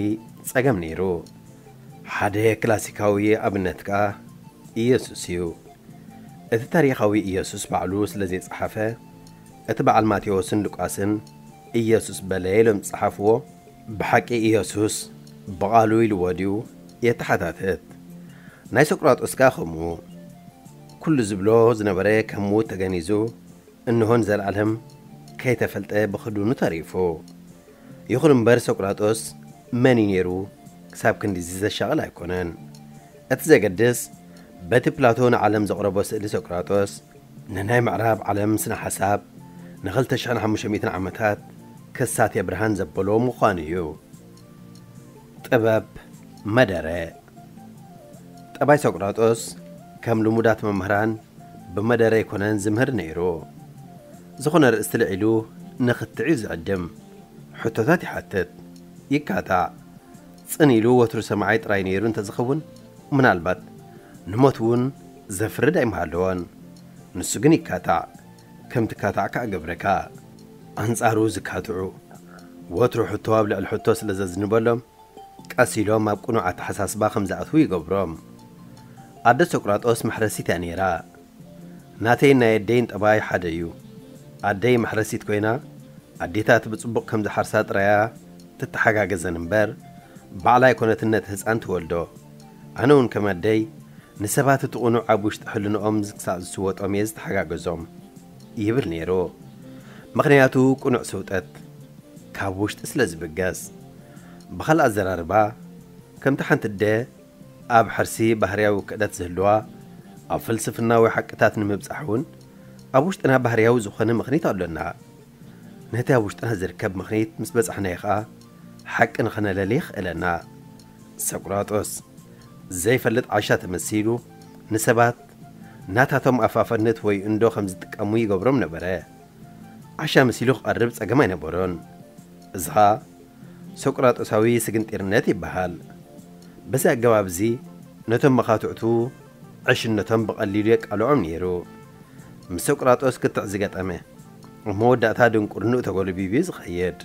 ጸገም ነይሩ። ሓደ ክላሲካዊ ኣብነት ከኣ ኢየሱስ እዩ። እቲ ታሪኻዊ ኢየሱስ ባዕሉ ስለ ዘይጸሓፈ፣ እቲ በዓል ማቴዎስን ሉቃስን ኢየሱስ በለ ኢሎም ዝጸሓፍዎ፣ ብሓቂ ኢየሱስ ብቓሉ ኢልዎ ድዩ የተሓታትት። ናይ ሶቅራጦስ ከኣ ከምኡ። ኩሉ ዝብሎ ዝነበረ ከም ምዉት ተገኒዙ፣ እንሆ ንዘለኣለም ከይተፈልጠ ብኽዱኑ ተሪፉ። ይኹን እምበር ሶቅራጦስ መን እዩ ነይሩ ክሳብ ክንድዚ ዘሻቕል ኣይኮነን። እቲ ዘገድስ በቲ ፕላቶ ንዓለም ዘቕረቦ ስእሊ ሶቅራጦስ ንናይ ምዕራብ ዓለም ስነ ሓሳብ ንኽልተ ሽሕን ሓሙሽተ ሚእትን ዓመታት ክሳቴ ብርሃን ዘበሎ ምዃኑ እዩ። ጥበብ መደረ። ጠባይ ሶቅራጦስ ከም ልሙዳት መምህራን ብመደረ ኣይኮነን ዝምህር ነይሩ። ዝኾነ ርእስቲ ልዒሉ ንኽትዕ እዩ ዝዕድም። ሕቶታት ይሓትት፣ ይካታዕ። ጽን ኢሉ ወትሩ ሰማዓይ ጥራይ ነይሩ እንተዝኸውን፣ ምናልባት ንሞት እውን ዘፍርድ ኣይምሃለዎን። ንሱ ግን ይካታዕ፣ ከም ትካታዕ ከኣ ገብረካ። ኣንጻሩ ዝካትዑ፣ ወትሩ ሕቶ ኣብ ልዕሊ ሕቶ ስለ ዘዝንበሎም፣ ቀስ ኢሎም ኣብ ቅኑዕ ኣተሓሳስባ ከም ዝኣትዉ ይገብሮም። ኣደ ሶቅራጦስ መሕረሲት እያ ነይራ። ናተይን ናይ ኣደይን ጠባይ ሓደ እዩ። ኣደይ መሕረሲት ኮይና፣ ኣዴታት ብጽቡቕ ከም ዝሓርሳ ጥራያ ትተሓጋገዘን እምበር፣ ባዕላ ኣይኮነትን ነቲ ህጻን ትወልዶ። ኣነ እውን ከም ኣደይ፣ ንሰባት እቲ ቅኑዕ ኣብ ውሽጢ ሕልንኦም ክሳዕ ዝስወጦም እየ ዝተሓጋገዞም፣ ይብል ነይሩ። ምኽንያቱ ቅኑዕ ስውጠት ካብ ውሽጢ ስለ ዝብገስ። ብኻልእ ኣዘራርባ፣ ከምቲ ሓንቲ ኣደ ኣብ ሕርሲ ባህርያዊ ክእለት ዝህልዋ፣ ኣብ ፍልስፍናዊ ሓቅታት ንምብጻሕ እውን ኣብ ውሽጥና ባህርያዊ ዝኾነ ምኽኒት ኣሎና። ነቲ ኣብ ውሽጥና ዝርከብ ምኽኒት ምስ በጻሕናዮ ኸኣ፣ ሓቂ ንኸነለሊ የኽእለና። ሰቁራጦስ ዘይፈልጥ ዓሻ ተመሲሉ፣ ንሰባት ናታቶም ኣፋፈነት ወይ እንዶ ከም ዝጥቀሙ ይገብሮም ነበረ። ዓሻ መሲሉ ክቐርብ ጸገም ኣይነበሮን። እዚ ኸኣ ሶቅራጦሳዊ ስግንጢርነት ይበሃል። በዚ ኣገባብ እዚ ነቶም መኻትዕቱ ዕሽነቶም ብቐሊሉ የቃልዖም ነይሩ። ምስ ሶቅራጦስ ክትዕ ዝገጠመ፣ ኣብ መወዳእታ ድንቁርንኡ ተጎልቢቡ እዩ ዝኸይድ።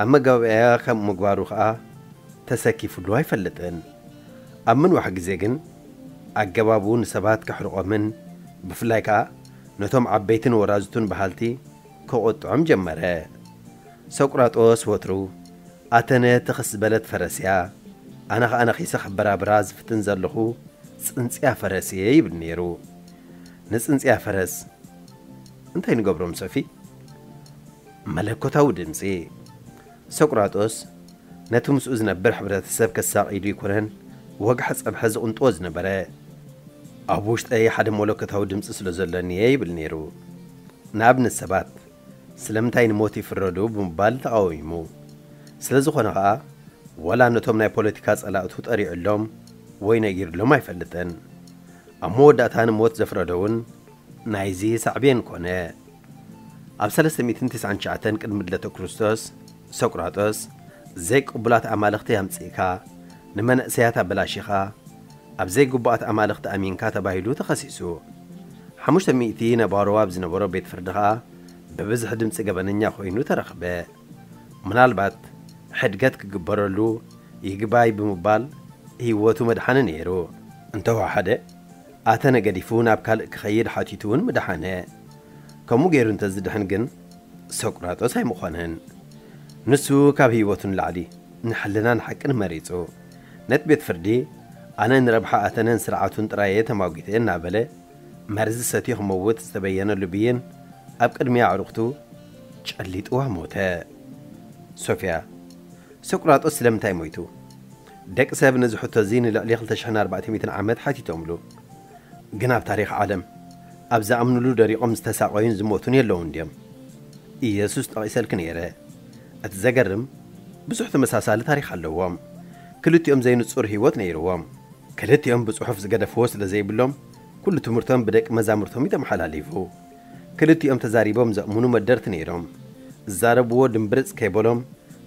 ኣብ መጋባእያ ከም ምግባሩ ኸኣ ተሰኪፉሉ ኣይፈልጥን። ኣብ ምንዋሕ ግዜ ግን ኣገባቡ ንሰባት ከሕርቖምን ብፍላይ ከኣ ነቶም ዓበይትን ወራዙትን በሃልቲ ከቖጥዖም ጀመረ። ሰቁራጦስ ወትሩ ኣተነ ትኽስ ዝበለት ፈረስ እያ፣ ኣነ ኸኣ ነኺሰ ከበራብራ ዝፍትን ዘለኹ ጽንጽያ ፈረስ እየ ይብል ነይሩ። ንጽንጽያ ፈረስ እንታይ ንገብሮም ሶፊ? መለኮታዊ ድምጺ። ሰቁራጦስ ነቲ ምስኡ ዝነብር ሕብረተሰብ ከሳቕ ኢሉ ኣይኮነን ወግሐ ጸብሐ ዝቕንጥዎ ዝነበረ። ኣብ ውሽጠይ ሓደ መለኮታዊ ድምጺ ስለ ዘሎኒ እየ ይብል ነይሩ። ንኣብነት ሰባት ስለምንታይ ንሞት ይፍረዱ ብምባል ተቓዊሙ። ስለ ዝኾነ ኸኣ ዋላ ነቶም ናይ ፖለቲካ ጸላእቱ ጠሪዑሎም ወይ ነጊርሎም ኣይፈልጥን። ኣብ መወዳእታ ንሞት ዘፍረዶ እውን ናይዚ ሳዕቤን ኮነ። ኣብ ሰለስተ ሚእትን ትስዓን ትሽዓተን ቅድሚ ልደተ ክርስቶስ ሰቁራጦስ ዘይቅቡላት ኣማልኽቲ ኣምጺእካ ንመንእሰያት ኣበላሺኻ ኣብ ዘይግቡኣት ኣማልኽቲ ኣሚንካ ተባሂሉ ተኸሲሱ። ሓሙሽተ ሚእቲ ነባሮ ኣብ ዝነበሮ ቤት ፍርዲ ኸኣ ብብዝሒ ድምጺ ገበነኛ ኮይኑ ተረኽበ። ምናልባት ሕድገት ክግበረሉ ይግባይ ብምባል ህይወቱ መድሓነ ነይሩ። እንተወሓደ ኣተነ ገዲፉ ናብ ካልእ ክኸይድ ሓቲቱ እውን ምድሓነ። ከምኡ ገይሩ እንተዝድሕን ግን ሰቁራጦስ ኣይምኾነን። ንሱ ካብ ህይወቱ ንላዕሊ ንሕልናን ሓቅን መሪጹ። ነቲ ቤት ፍርዲ ኣነ ንረብሓ ኣተነን ስርዓቱን ጥራየ ተማጒተ እናበለ መርዚ ሰትዩ ክመውት ዝተበየነሉ ብይን ኣብ ቅድሚ ኣዕሩኽቱ ጨሊጥዋ ሞተ። ሶፊያ፣ ሰቁራጦስ ስለምንታይ ሞይቱ? ደቂ ሰብ ነዚ ሕቶ እዚ ንልዕሊ ክልተ ሽሕን ኣርባዕተ ሚእትን ዓመት ሓቲቶምሉ። ግን ኣብ ታሪኽ ዓለም ኣብ ዝኣምኑሉ ደሪቖም ዝተሳቐዩን ዝሞቱን የለውን ድዮም? ኢየሱስ ጠቒሰልኪ ነይረ። እቲ ዘገርም ብዙሕ ተመሳሳሊ ታሪኽ ኣለዎም። ክልቲኦም ዘይንጹር ህይወት ነይርዎም። ክልቲኦም ብጽሑፍ ዝገደፍዎ ስለ ዘይብሎም ኩሉ ትምህርቶም ብደቂ መዛሙርቶም እዩ ተመሓላሊፉ። ክልቲኦም ተዛሪቦም ዘእምኑ መደርቲ ነይሮም። ዝዛረብዎ ድምብርጽ ከይበሎም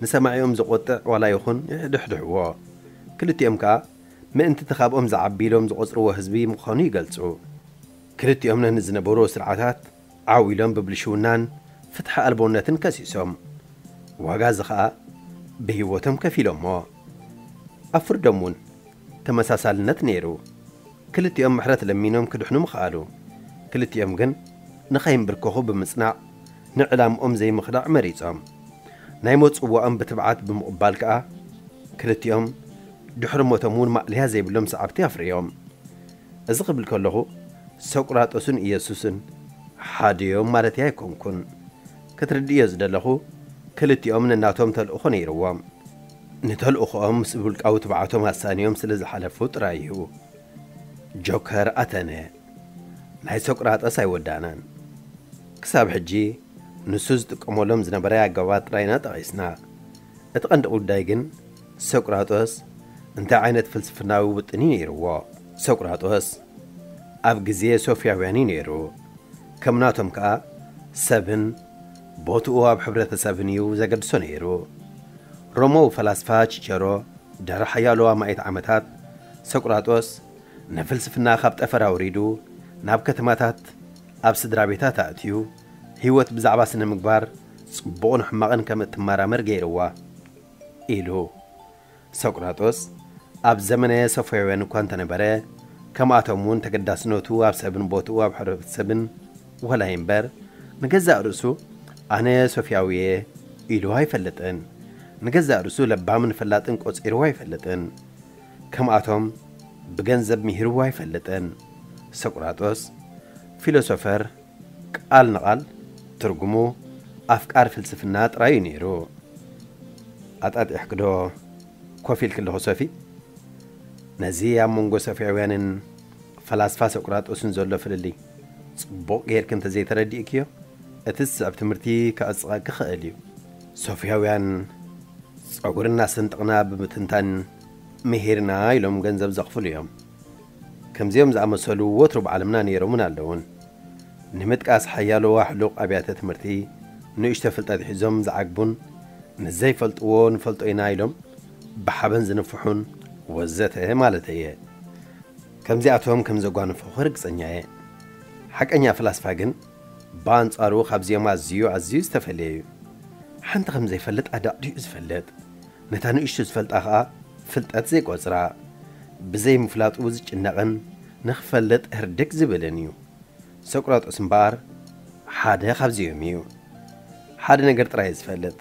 ንሰማዒኦም ዘቖጥዕ ዋላ ይኹን ይሕድሕድሕዎ። ክልቲኦም ከኣ ምእንቲ እቲ ካብኦም ዝዓቢ ኢሎም ዝቖጽርዎ ህዝቢ ምዃኑ ይገልጹ። ክልቲኦም ነን ዝነበሩ ስርዓታት ዓው ኢሎም ብብልሽውናን ፍትሒ ኣልቦነትን ከሲሶም። ዋጋ እዚ ኸኣ ብህይወቶም ከፊሎሞ። ኣብ ፍርዶም እውን ተመሳሳልነት ነይሩ። ክልቲኦም ምሕረት ለሚኖም ክድሕኑ ምኽኣሉ። ክልቲኦም ግን ንኸይንብርከኹ ብምጽናዕ ንዕላምኦም ዘይምኽዳዕ መሪጾም። ናይ ሞት ጽዋኦም ብትብዓት ብምቕባል ከኣ ክልቲኦም ድሕሪ ሞቶም እውን ማእለያ ዘይብሎም ሰዓብቲ ኣፍርዮም። እዚ ክብል ከለኹ ሰቁራጦስን ኢየሱስን ሓደ እዮም ማለተይ ኣይኮንኩን። ክትርድእዮ ዝደለኹ ክልቲኦም ነናቶም ተልእኾ ነይርዎም። ንተልእኾኦም ምስ ውልቃዊ ትብዓቶም ኣሳንዮም ስለ ዝሓለፉ ጥራይ እዩ። ጆከር ኣተነ ናይ ሶቅራጠስ ኣይወዳእናን። ክሳብ ሕጂ ንሱ ዝጥቀመሎም ዝነበረ ኣገባባት ጥራይ ኢና ጠቒስና። እቲ ቀንዲ ጉዳይ ግን ሶቅራጦስ እንታይ ዓይነት ፍልስፍናዊ ውጥን እዩ ነይርዎ? ሶቅራጦስ ኣብ ግዜ ሶፍያውያን እዩ ነይሩ። ከም ናቶም ከኣ ሰብን ቦትኡ ኣብ ሕብረተሰብን እዩ ዘገድሶ ነይሩ። ሮማዊ ፈላስፋ ቺቸሮ ድሕሪ ሓያሎ ኣማኢት ዓመታት ሶቅራጦስ ንፍልስፍና ካብ ጠፈር ኣውሪዱ ናብ ከተማታት ኣብ ስድራ ቤታት ኣእትዩ ህይወት ብዛዕባ ስነ ምግባር ጽቡቕን ሕማቕን ከም እትመራመር ገይርዋ ኢሉ። ሶቅራጦስ ኣብ ዘመነ ሶፍያውያን እኳ እንተነበረ ከምኣቶም እውን ተገዳስነቱ ኣብ ሰብን ቦትኡ ኣብ ሕብረተሰብን ወላይ እምበር ንገዛእ ርእሱ ኣነ ሶፍያዊ እየ ኢሉ ኣይፈልጥን። ንገዛእ ርእሱ ለባምን ፈላጥን ቆጺርዎ ኣይፈልጥን። ከምኣቶም ብገንዘብ ምሂርዎ ኣይፈልጥን። ሶቅራጦስ ፊሎሶፈር ቃል ንቓል ትርጉሙ ኣፍቃር ፍልስፍና ጥራይ እዩ ነይሩ። ኣጣጢሕክዶ ኮፍ ኢልኪ ኣለኹ ሶፊ? ነዚ ኣብ መንጎ ሶፍያውያንን ፈላስፋ ሶቅራጦስን ዘሎ ፍልልይ ጽቡቕ ጌርኪ እንተዘይተረዲእክዮ እቲ ዝስዕብ ትምህርቲ ከዕጽቐኪ ክእል እዩ። ሶፍያውያን ጸጉሪ እናሰንጠቕና ብምትንታን ምሂርና ኢሎም ገንዘብ ዘኽፍሉ እዮም። ከምዚኦም ዝኣመሰሉ ወትሩ ብዓለምና ነይሮምን ኣለውን። ንምጥቃስ ሓያሎ ኣሕሉቕ ኣብያተ ትምህርቲ ንእሽቶ ፍልጠት ሒዞም ዝዓግቡን ንዘይፈልጥዎ ንፈልጦ ኢና ኢሎም ብሓበን ዝንፍሑን ወዘተ ማለተይ እየ። ከምዚኣቶም ከም ዘጓንፉኺ ርግጸኛ እየ። ሓቀኛ ፍላስፋ ግን ብኣንጻሩ ካብዚኦም ኣዝዩ ኣዝዩ ዝተፈልየ እዩ። ሓንቲ ከም ዘይፈልጥ ኣዳዕዲዑ ዝፈልጥ፣ ነታ ንእሽቶ ዝፈልጣ ኸኣ ፍልጠት ዘይቆጽራ፣ ብዘይምፍላጡ ዝጭነቕን ንኽፈልጥ ህርድግ ዝብልን እዩ። ሶቅራጦስ እምበኣር ሓደ ካብዚኦም እዩ። ሓደ ነገር ጥራይ እዩ ዝፈልጥ፣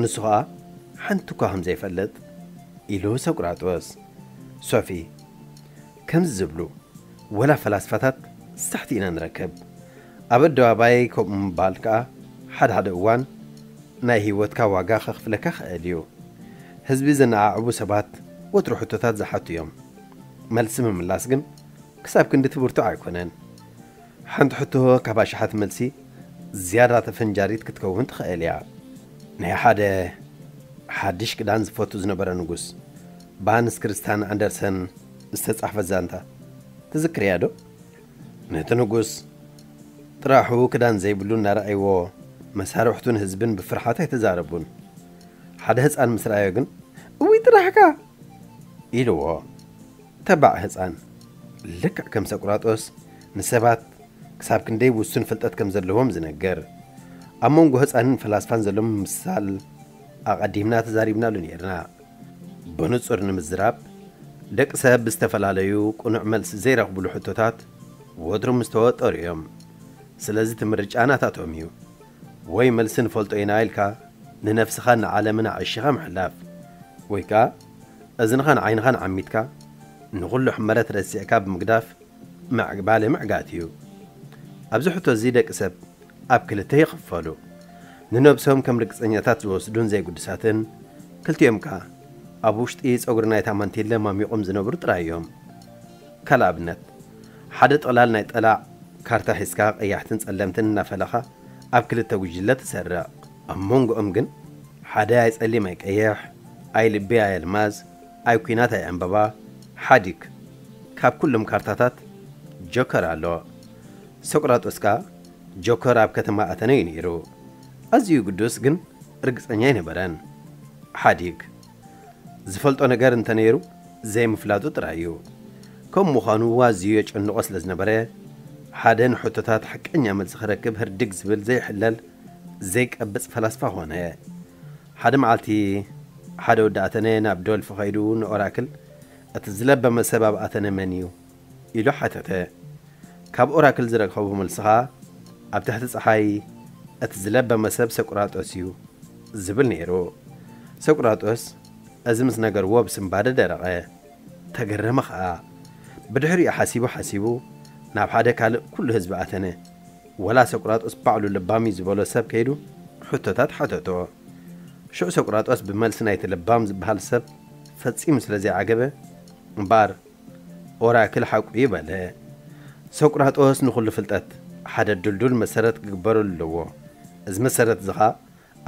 ንሱ ኸኣ ሓንቲ እኳ ከም ዘይፈልጥ ኢሉ ሶቅራጦስ። ሶፊ፣ ከምዚ ዝብሉ ወላ ፈላስፋታት ሳሕቲ ኢና ንረክብ። ኣብ ኣደባባይ ከምኡ ምባል ከኣ ሓደ ሓደ እዋን ናይ ህይወትካ ዋጋ ከኽፍለካ ክእል እዩ። ህዝቢ ዘነዓዕቡ ሰባት ወትሩ ሕቶታት ዝሓቱ እዮም። መልሲ ምምላስ ግን ክሳብ ክንዲ ትብርትዖ ኣይኮነን። ሓንቲ ሕቶ ካብ ኣሽሓት መልሲ ዝያዳ ተፈንጃሪት ክትከውን ትኽእል እያ። ናይ ሓደ ሓድሽ ክዳን ዝፈቱ ዝነበረ ንጉስ ብሃንስ ክርስቲያን ኣንደርሰን ዝተጻሕፈት ዛንታ ትዝክርያ ዶ? ነቲ ንጉስ ጥራሑ ክዳን ዘይብሉ እናረኣይዎ መሳርሕቱን ህዝብን ብፍርሓት ኣይተዛረቡን። ሓደ ህፃን ምስ ረኣዮ ግን "እውይ ጥራሕካ!" ኢልዎ። ተባዕ ህፃን ልክዕ ከም ሰቁራጦስ ንሰባት ክሳብ ክንደይ ውሱን ፍልጠት ከም ዘለዎም ዝነግር፣ ኣብ መንጎ ህፃንን ፈላስፋን ዘሎ ምምስሳል ኣቐዲምና ተዛሪብናሉ ነይርና። ብንጹር ንምዝራብ፣ ደቂ ሰብ ብዝተፈላለዩ ቅኑዕ መልሲ ዘይረኽብሉ ሕቶታት ወትሩ ምስ ተወጠሩ እዮም። ስለዚ እቲ ምርጫ ናታቶም እዩ። ወይ መልሲ ንፈልጦ ኢና ኢልካ ንነፍስኻን ንዓለምን ኣዕሺኻ ምሕላፍ፣ ወይ ከኣ እዝንኻን ዓይንኻን ዓሚትካ ንኹሉ ሕመረት ረሲዕካ ብምግዳፍ ምዕባለ ምዕጋት እዩ። ኣብዚ ሕቶ እዚ ደቂ ሰብ ኣብ ክልተ ይኽፈሉ። ንነብሶም ከም ርግጸኛታት ዝወስዱን ዘይግዱሳትን፣ ክልቲኦም ከኣ ኣብ ውሽጢ ጸጉሪ ናይታ ማንቲለ ማሚቖም ዝነብሩ ጥራይ እዮም። ካልእ ኣብነት፣ ሓደ ጠቕላል ናይ ጠላዕ ካርታ ሒዝካ ቀያሕትን ጸለምትን እናፈለኻ ኣብ ክልተ ጉጅለ ትሰርቕ። ኣብ መንጎኦም ግን ሓደ ኣይ ጸሊም ኣይ ቀይሕ፣ ኣይ ልቢ ኣይ ኣልማዝ፣ ኣይ ኲናት ኣይ ዕምበባ፣ ሓዲግ። ካብ ኩሎም ካርታታት ጆከር ኣሎ። ሶቅራጦስ ከኣ ጆከር ኣብ ከተማ ኣተነ እዩ ነይሩ። ኣዝዩ ግዱስ ግን ርግጸኛ ኣይነበረን። ሓዲግ። ዝፈልጦ ነገር እንተነይሩ ዘይምፍላጡ ጥራይ እዩ። ከም ምዃኑ ኣዝዩ የጨንቖ ስለ ዝነበረ፣ ሓደ ንሕቶታት ሓቀኛ መልሲ ክረክብ ህርድግ ዝብል ዘይሕለል ዘይቀብጽ ፈላስፋ ኾነ። ሓደ መዓልቲ ሓደ ወዲ ኣተነ ናብ ዶልፊ ኸይዱ ንኦራክል "እቲ ዝለበመ ሰብ ኣብ ኣተነ መን እዩ?" ኢሉ ሓተተ። ካብ ኦራክል ዝረኸቦ መልሲ ኸኣ "ኣብ ትሕቲ ጸሓይ እቲ ዝለበመ ሰብ ሰቁራጦስ እዩ" ዝብል ነይሩ። ሰቁራጦስ እዚ ምስ ነገርዎ ብስንባደ ደረቐ። ተገረመ ኸኣ። ብድሕሪኡ ሓሲቡ ሓሲቡ ናብ ሓደ ካልእ ኩሉ ህዝቢ ኣተነ። ወላ ሰቁራጦስ ባዕሉ ለባም እዩ ዝበሎ ሰብ ከይዱ ሕቶታት ሓተቶ። ሽዑ ሰቁራጦስ ብመልሲ ናይቲ ለባም ዝበሃል ሰብ ፈጺሙ ስለ ዘይዓገበ እምበኣር ኦራክል ሓቁ እዩ በለ። ሰቁራጦስ ንኹሉ ፍልጠት ሓደ ድልዱል መሰረት ክግበረሉ ኣለዎ። እዚ መሰረት እዚ ኸኣ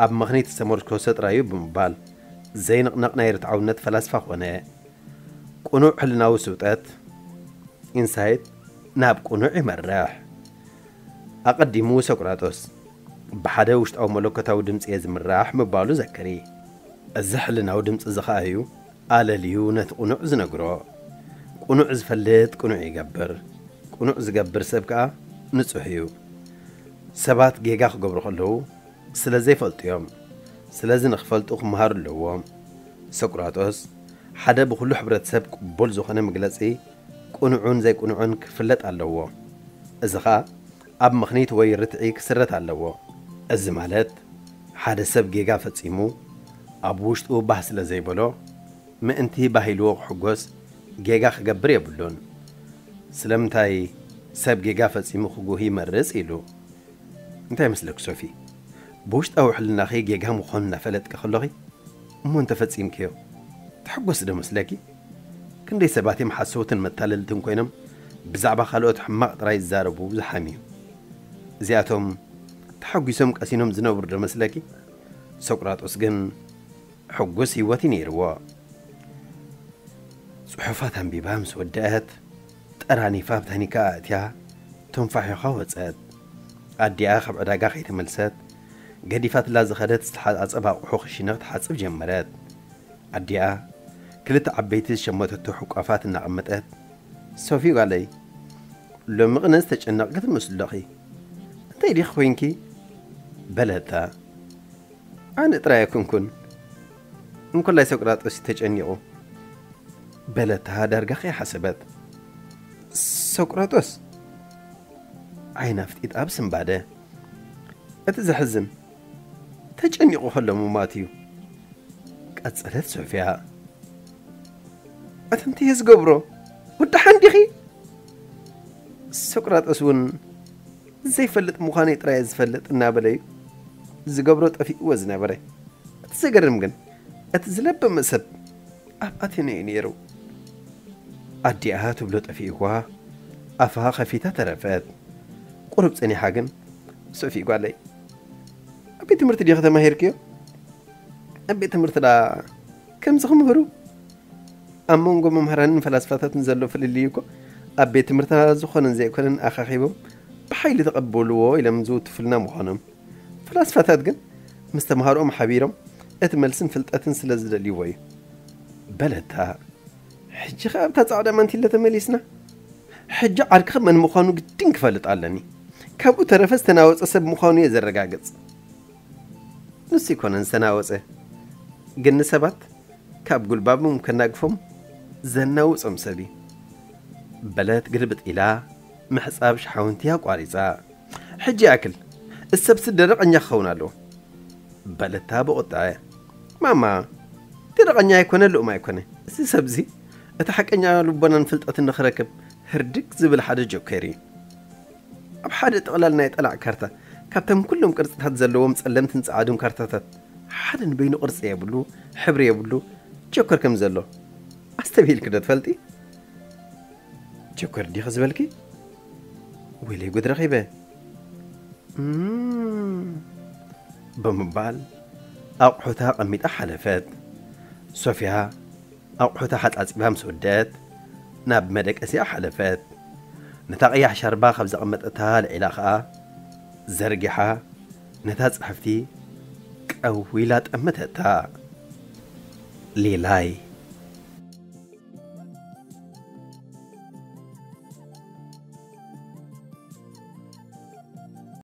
ኣብ ምኽኒት ዝተመርኮሰ ጥራይ እዩ ብምባል ዘይንቕነቕ ናይ ርትዓውነት ፈላስፋ ኾነ። ቅኑዕ ሕልናዊ ስውጠት፣ ኢንሳይት፣ ናብ ቅኑዕ ይመርሕ። ኣቐዲሙ ሰቁራጦስ ብሓደ ውሽጣዊ መለኮታዊ ድምጺ እየ ዝምራሕ ምባሉ ዘክሪ። እዚ ሕልናዊ ድምጺ እዚ ኸኣ እዩ ኣለልዩ ነቲ ቅኑዕ ዝነግሮ። ቅኑዕ ዝፈልጥ ቅኑዕ ይገብር። ቅኑዕ ዝገብር ሰብ ከኣ ንጹህ እዩ። ሰባት ጌጋ ክገብሩ ከለዉ ስለ ዘይፈልጡ እዮም። ስለዚ ንኽፈልጡ ክመሃሩ ኣለዎም። ሰቁራጦስ ሓደ ብኹሉ ሕብረተሰብ ቅቡል ዝኾነ መግለጺ ቅኑዕን ዘይቅኑዕን ክፍለጥ ኣለዎ። እዚ ኸኣ ኣብ ምኽኒት ወይ ርትዒ ክስረት ኣለዎ። እዚ ማለት ሓደ ሰብ ጌጋ ፈጺሙ ኣብ ውሽጡ ባህ ስለ ዘይበሎ ምእንቲ ባህ ኢልዎ ክሕጎስ ጌጋ ክገብር የብሉን። ስለምንታይ ሰብ ጌጋ ፈጺሙ ክጉህ ይመርጽ ኢሉ? እንታይ ይመስለኪ ሶፊ? ብውሽጣዊ ሕልናኺ ጌጋ ምዃኑ እናፈለጥኪ ከሎኺ እሞ እንተፈጺምክዮ ትሕጎሲ ዶ መስለኪ? ክንደይ ሰባት እዮም ሓሰውትን መታለልትን ኮይኖም ብዛዕባ ካልኦት ሕማቕ ጥራይ ዝዛረቡ ዝሓምዩ። እዚኣቶም ተሓጒሶም ቀሲኖም ዝነብሩ ዶ መስለኪ? ሶቅራጦስ ግን ሕጉስ ህይወት እዩ ነይርዎ። ጽሑፋት ኣንቢባ ምስ ወደአት፣ ጠራኒፋ ኣብ ታኒካ ኣእትያ፣ ተንፋሒኻ ወጸት። ኣዲኣ ካብ ዕዳጋ ከይተመልሰት፣ ገዲፋትላ ዝኸደት ዝተሓጻጸብ ኣቑሑ ክሽነ ክትሓጽብ ጀመረት። ኣዲኣ ክልተ ዓበይቲ ዝሸመተቶ ሕቋፋት እናቐመጠት፣ "ሶፊ ጓለይ፣ ሎሚ ቅነ ዝተጨነቕኪ ትመስሊ ኣለኺ። እንታይ ዲኺ ኮይንኪ?" በለታ። ኣነ ጥራይ ኣይኮንኩን፣ እንኮላይ ሶቅራጦስ እዩ ተጨኒቑ። በለታ ዳርጋ ከይሓሰበት። ሶቅራጦስ ዓይና ፍጢጣ ብስንባደ። እቲ ዘሕዝን ተጨኒቑ ከሎ ምማት እዩ። ቀጸለት ሶፊያ። እቲ እንታይ እየ ዝገብሮ? ወዲ ሓንዲኺ? ሶቅራጦስ እውን ዘይፈልጥ ምዃነይ ጥራይ ዝፈልጥ እናበለ እዩ ዝገብሮ ጠፊእዎ ዝነበረ። እቲ ዘገርም ግን እቲ ዝለበመ ሰብ ኣብ ኣቴነ እዩ ነይሩ። ኣዲኣ ትብሎ ጠፊእዋ ኣፋ ከፊታ ተረፈት። ቁሩብ ጸኒሓ ግን ሶፊ ጓለይ፣ ኣብ ቤት ትምህርቲ ዲኺ ተማሂርክዮ? ኣብ ቤት ትምህርቲ ዳ ከምዚ ክምህሩ? ኣብ መንጎ መምህራንን ፈላስፋታትን ዘሎ ፍልልይ እኮ ኣብ ቤት ትምህርትና ዝኾነን ዘይኮነን ኣኻኺቦም ብሓይሊ ተቐበልዎ ኢሎም ዝውትፉልና ምዃኖም። ፈላስፋታት ግን ምስ ተምሃሮኦም ሓቢሮም እቲ መልስን ፍልጠትን ስለ ዝደልይዎ እዩ። በለታ። ሕጂ ኸኣ ኣብታ ጻዕዳ ማንቲለ ተመሊስና። ሕጂ ዓርክኺ መን ምዃኑ ግድን ክፈልጥ ኣለኒ። ካብኡ ተረፈ ዝተናወጸ ሰብ ምዃኑ እየ ዘረጋግጽ። ንሱ ኣይኮነን ዝተናወጸ፣ ግን ንሰባት ካብ ጉልባቦም ከናግፎም ዘናውጾም ሰብ እዩ። በለት ግልብጥ ኢላ ምሕጻብ ሻውንቲ ኣቋሪጻ። ሕጂ ይኣክል፣ እዚ ሰብሲ ደረቐኛ ክኸውን ኣለዎ። በለታ ብቑጥዐ። ማማ፣ ደረቐኛ ኣይኮነ ልኡም ኣይኮነ። እዚ ሰብዚ እቲ ሓቀኛ ልቦናን ፍልጠትን ንኽረክብ ህርድግ ዝብል ሓደ ጆከር እዩ። ኣብ ሓደ ጥቕላል ናይ ጠላዕ ካርታ ካብቶም ኩሎም ቅርጽታት ዘለዎም ጸለምትን ጸዓዱን ካርታታት ሓደ ንበይኑ ቅርጺ የብሉ፣ ሕብሪ የብሉ፣ ጆከር ከም ዘሎ ኣስተብሂልኪ ዶ ትፈልጢ? ጆከር ዲኺ ዝበልኪ? ወይለይ ጉድ ረኺበ። እም፣ ብምባል ኣቑሑታ ኣቐሚጣ ሓለፈት። ሶፊያ ኣቑሑታ ሓጻጺባ ምስ ወደት ናብ መደቀሲኣ ሓለፈት። ነታ ቀያሕ ሻርባ ካብ ዘቐመጠታ ኣልዒላ ኸኣ ዘርጊሓ ነታ ጽሕፍቲ ቀው ኢላ ጠመተታ። ሊላይ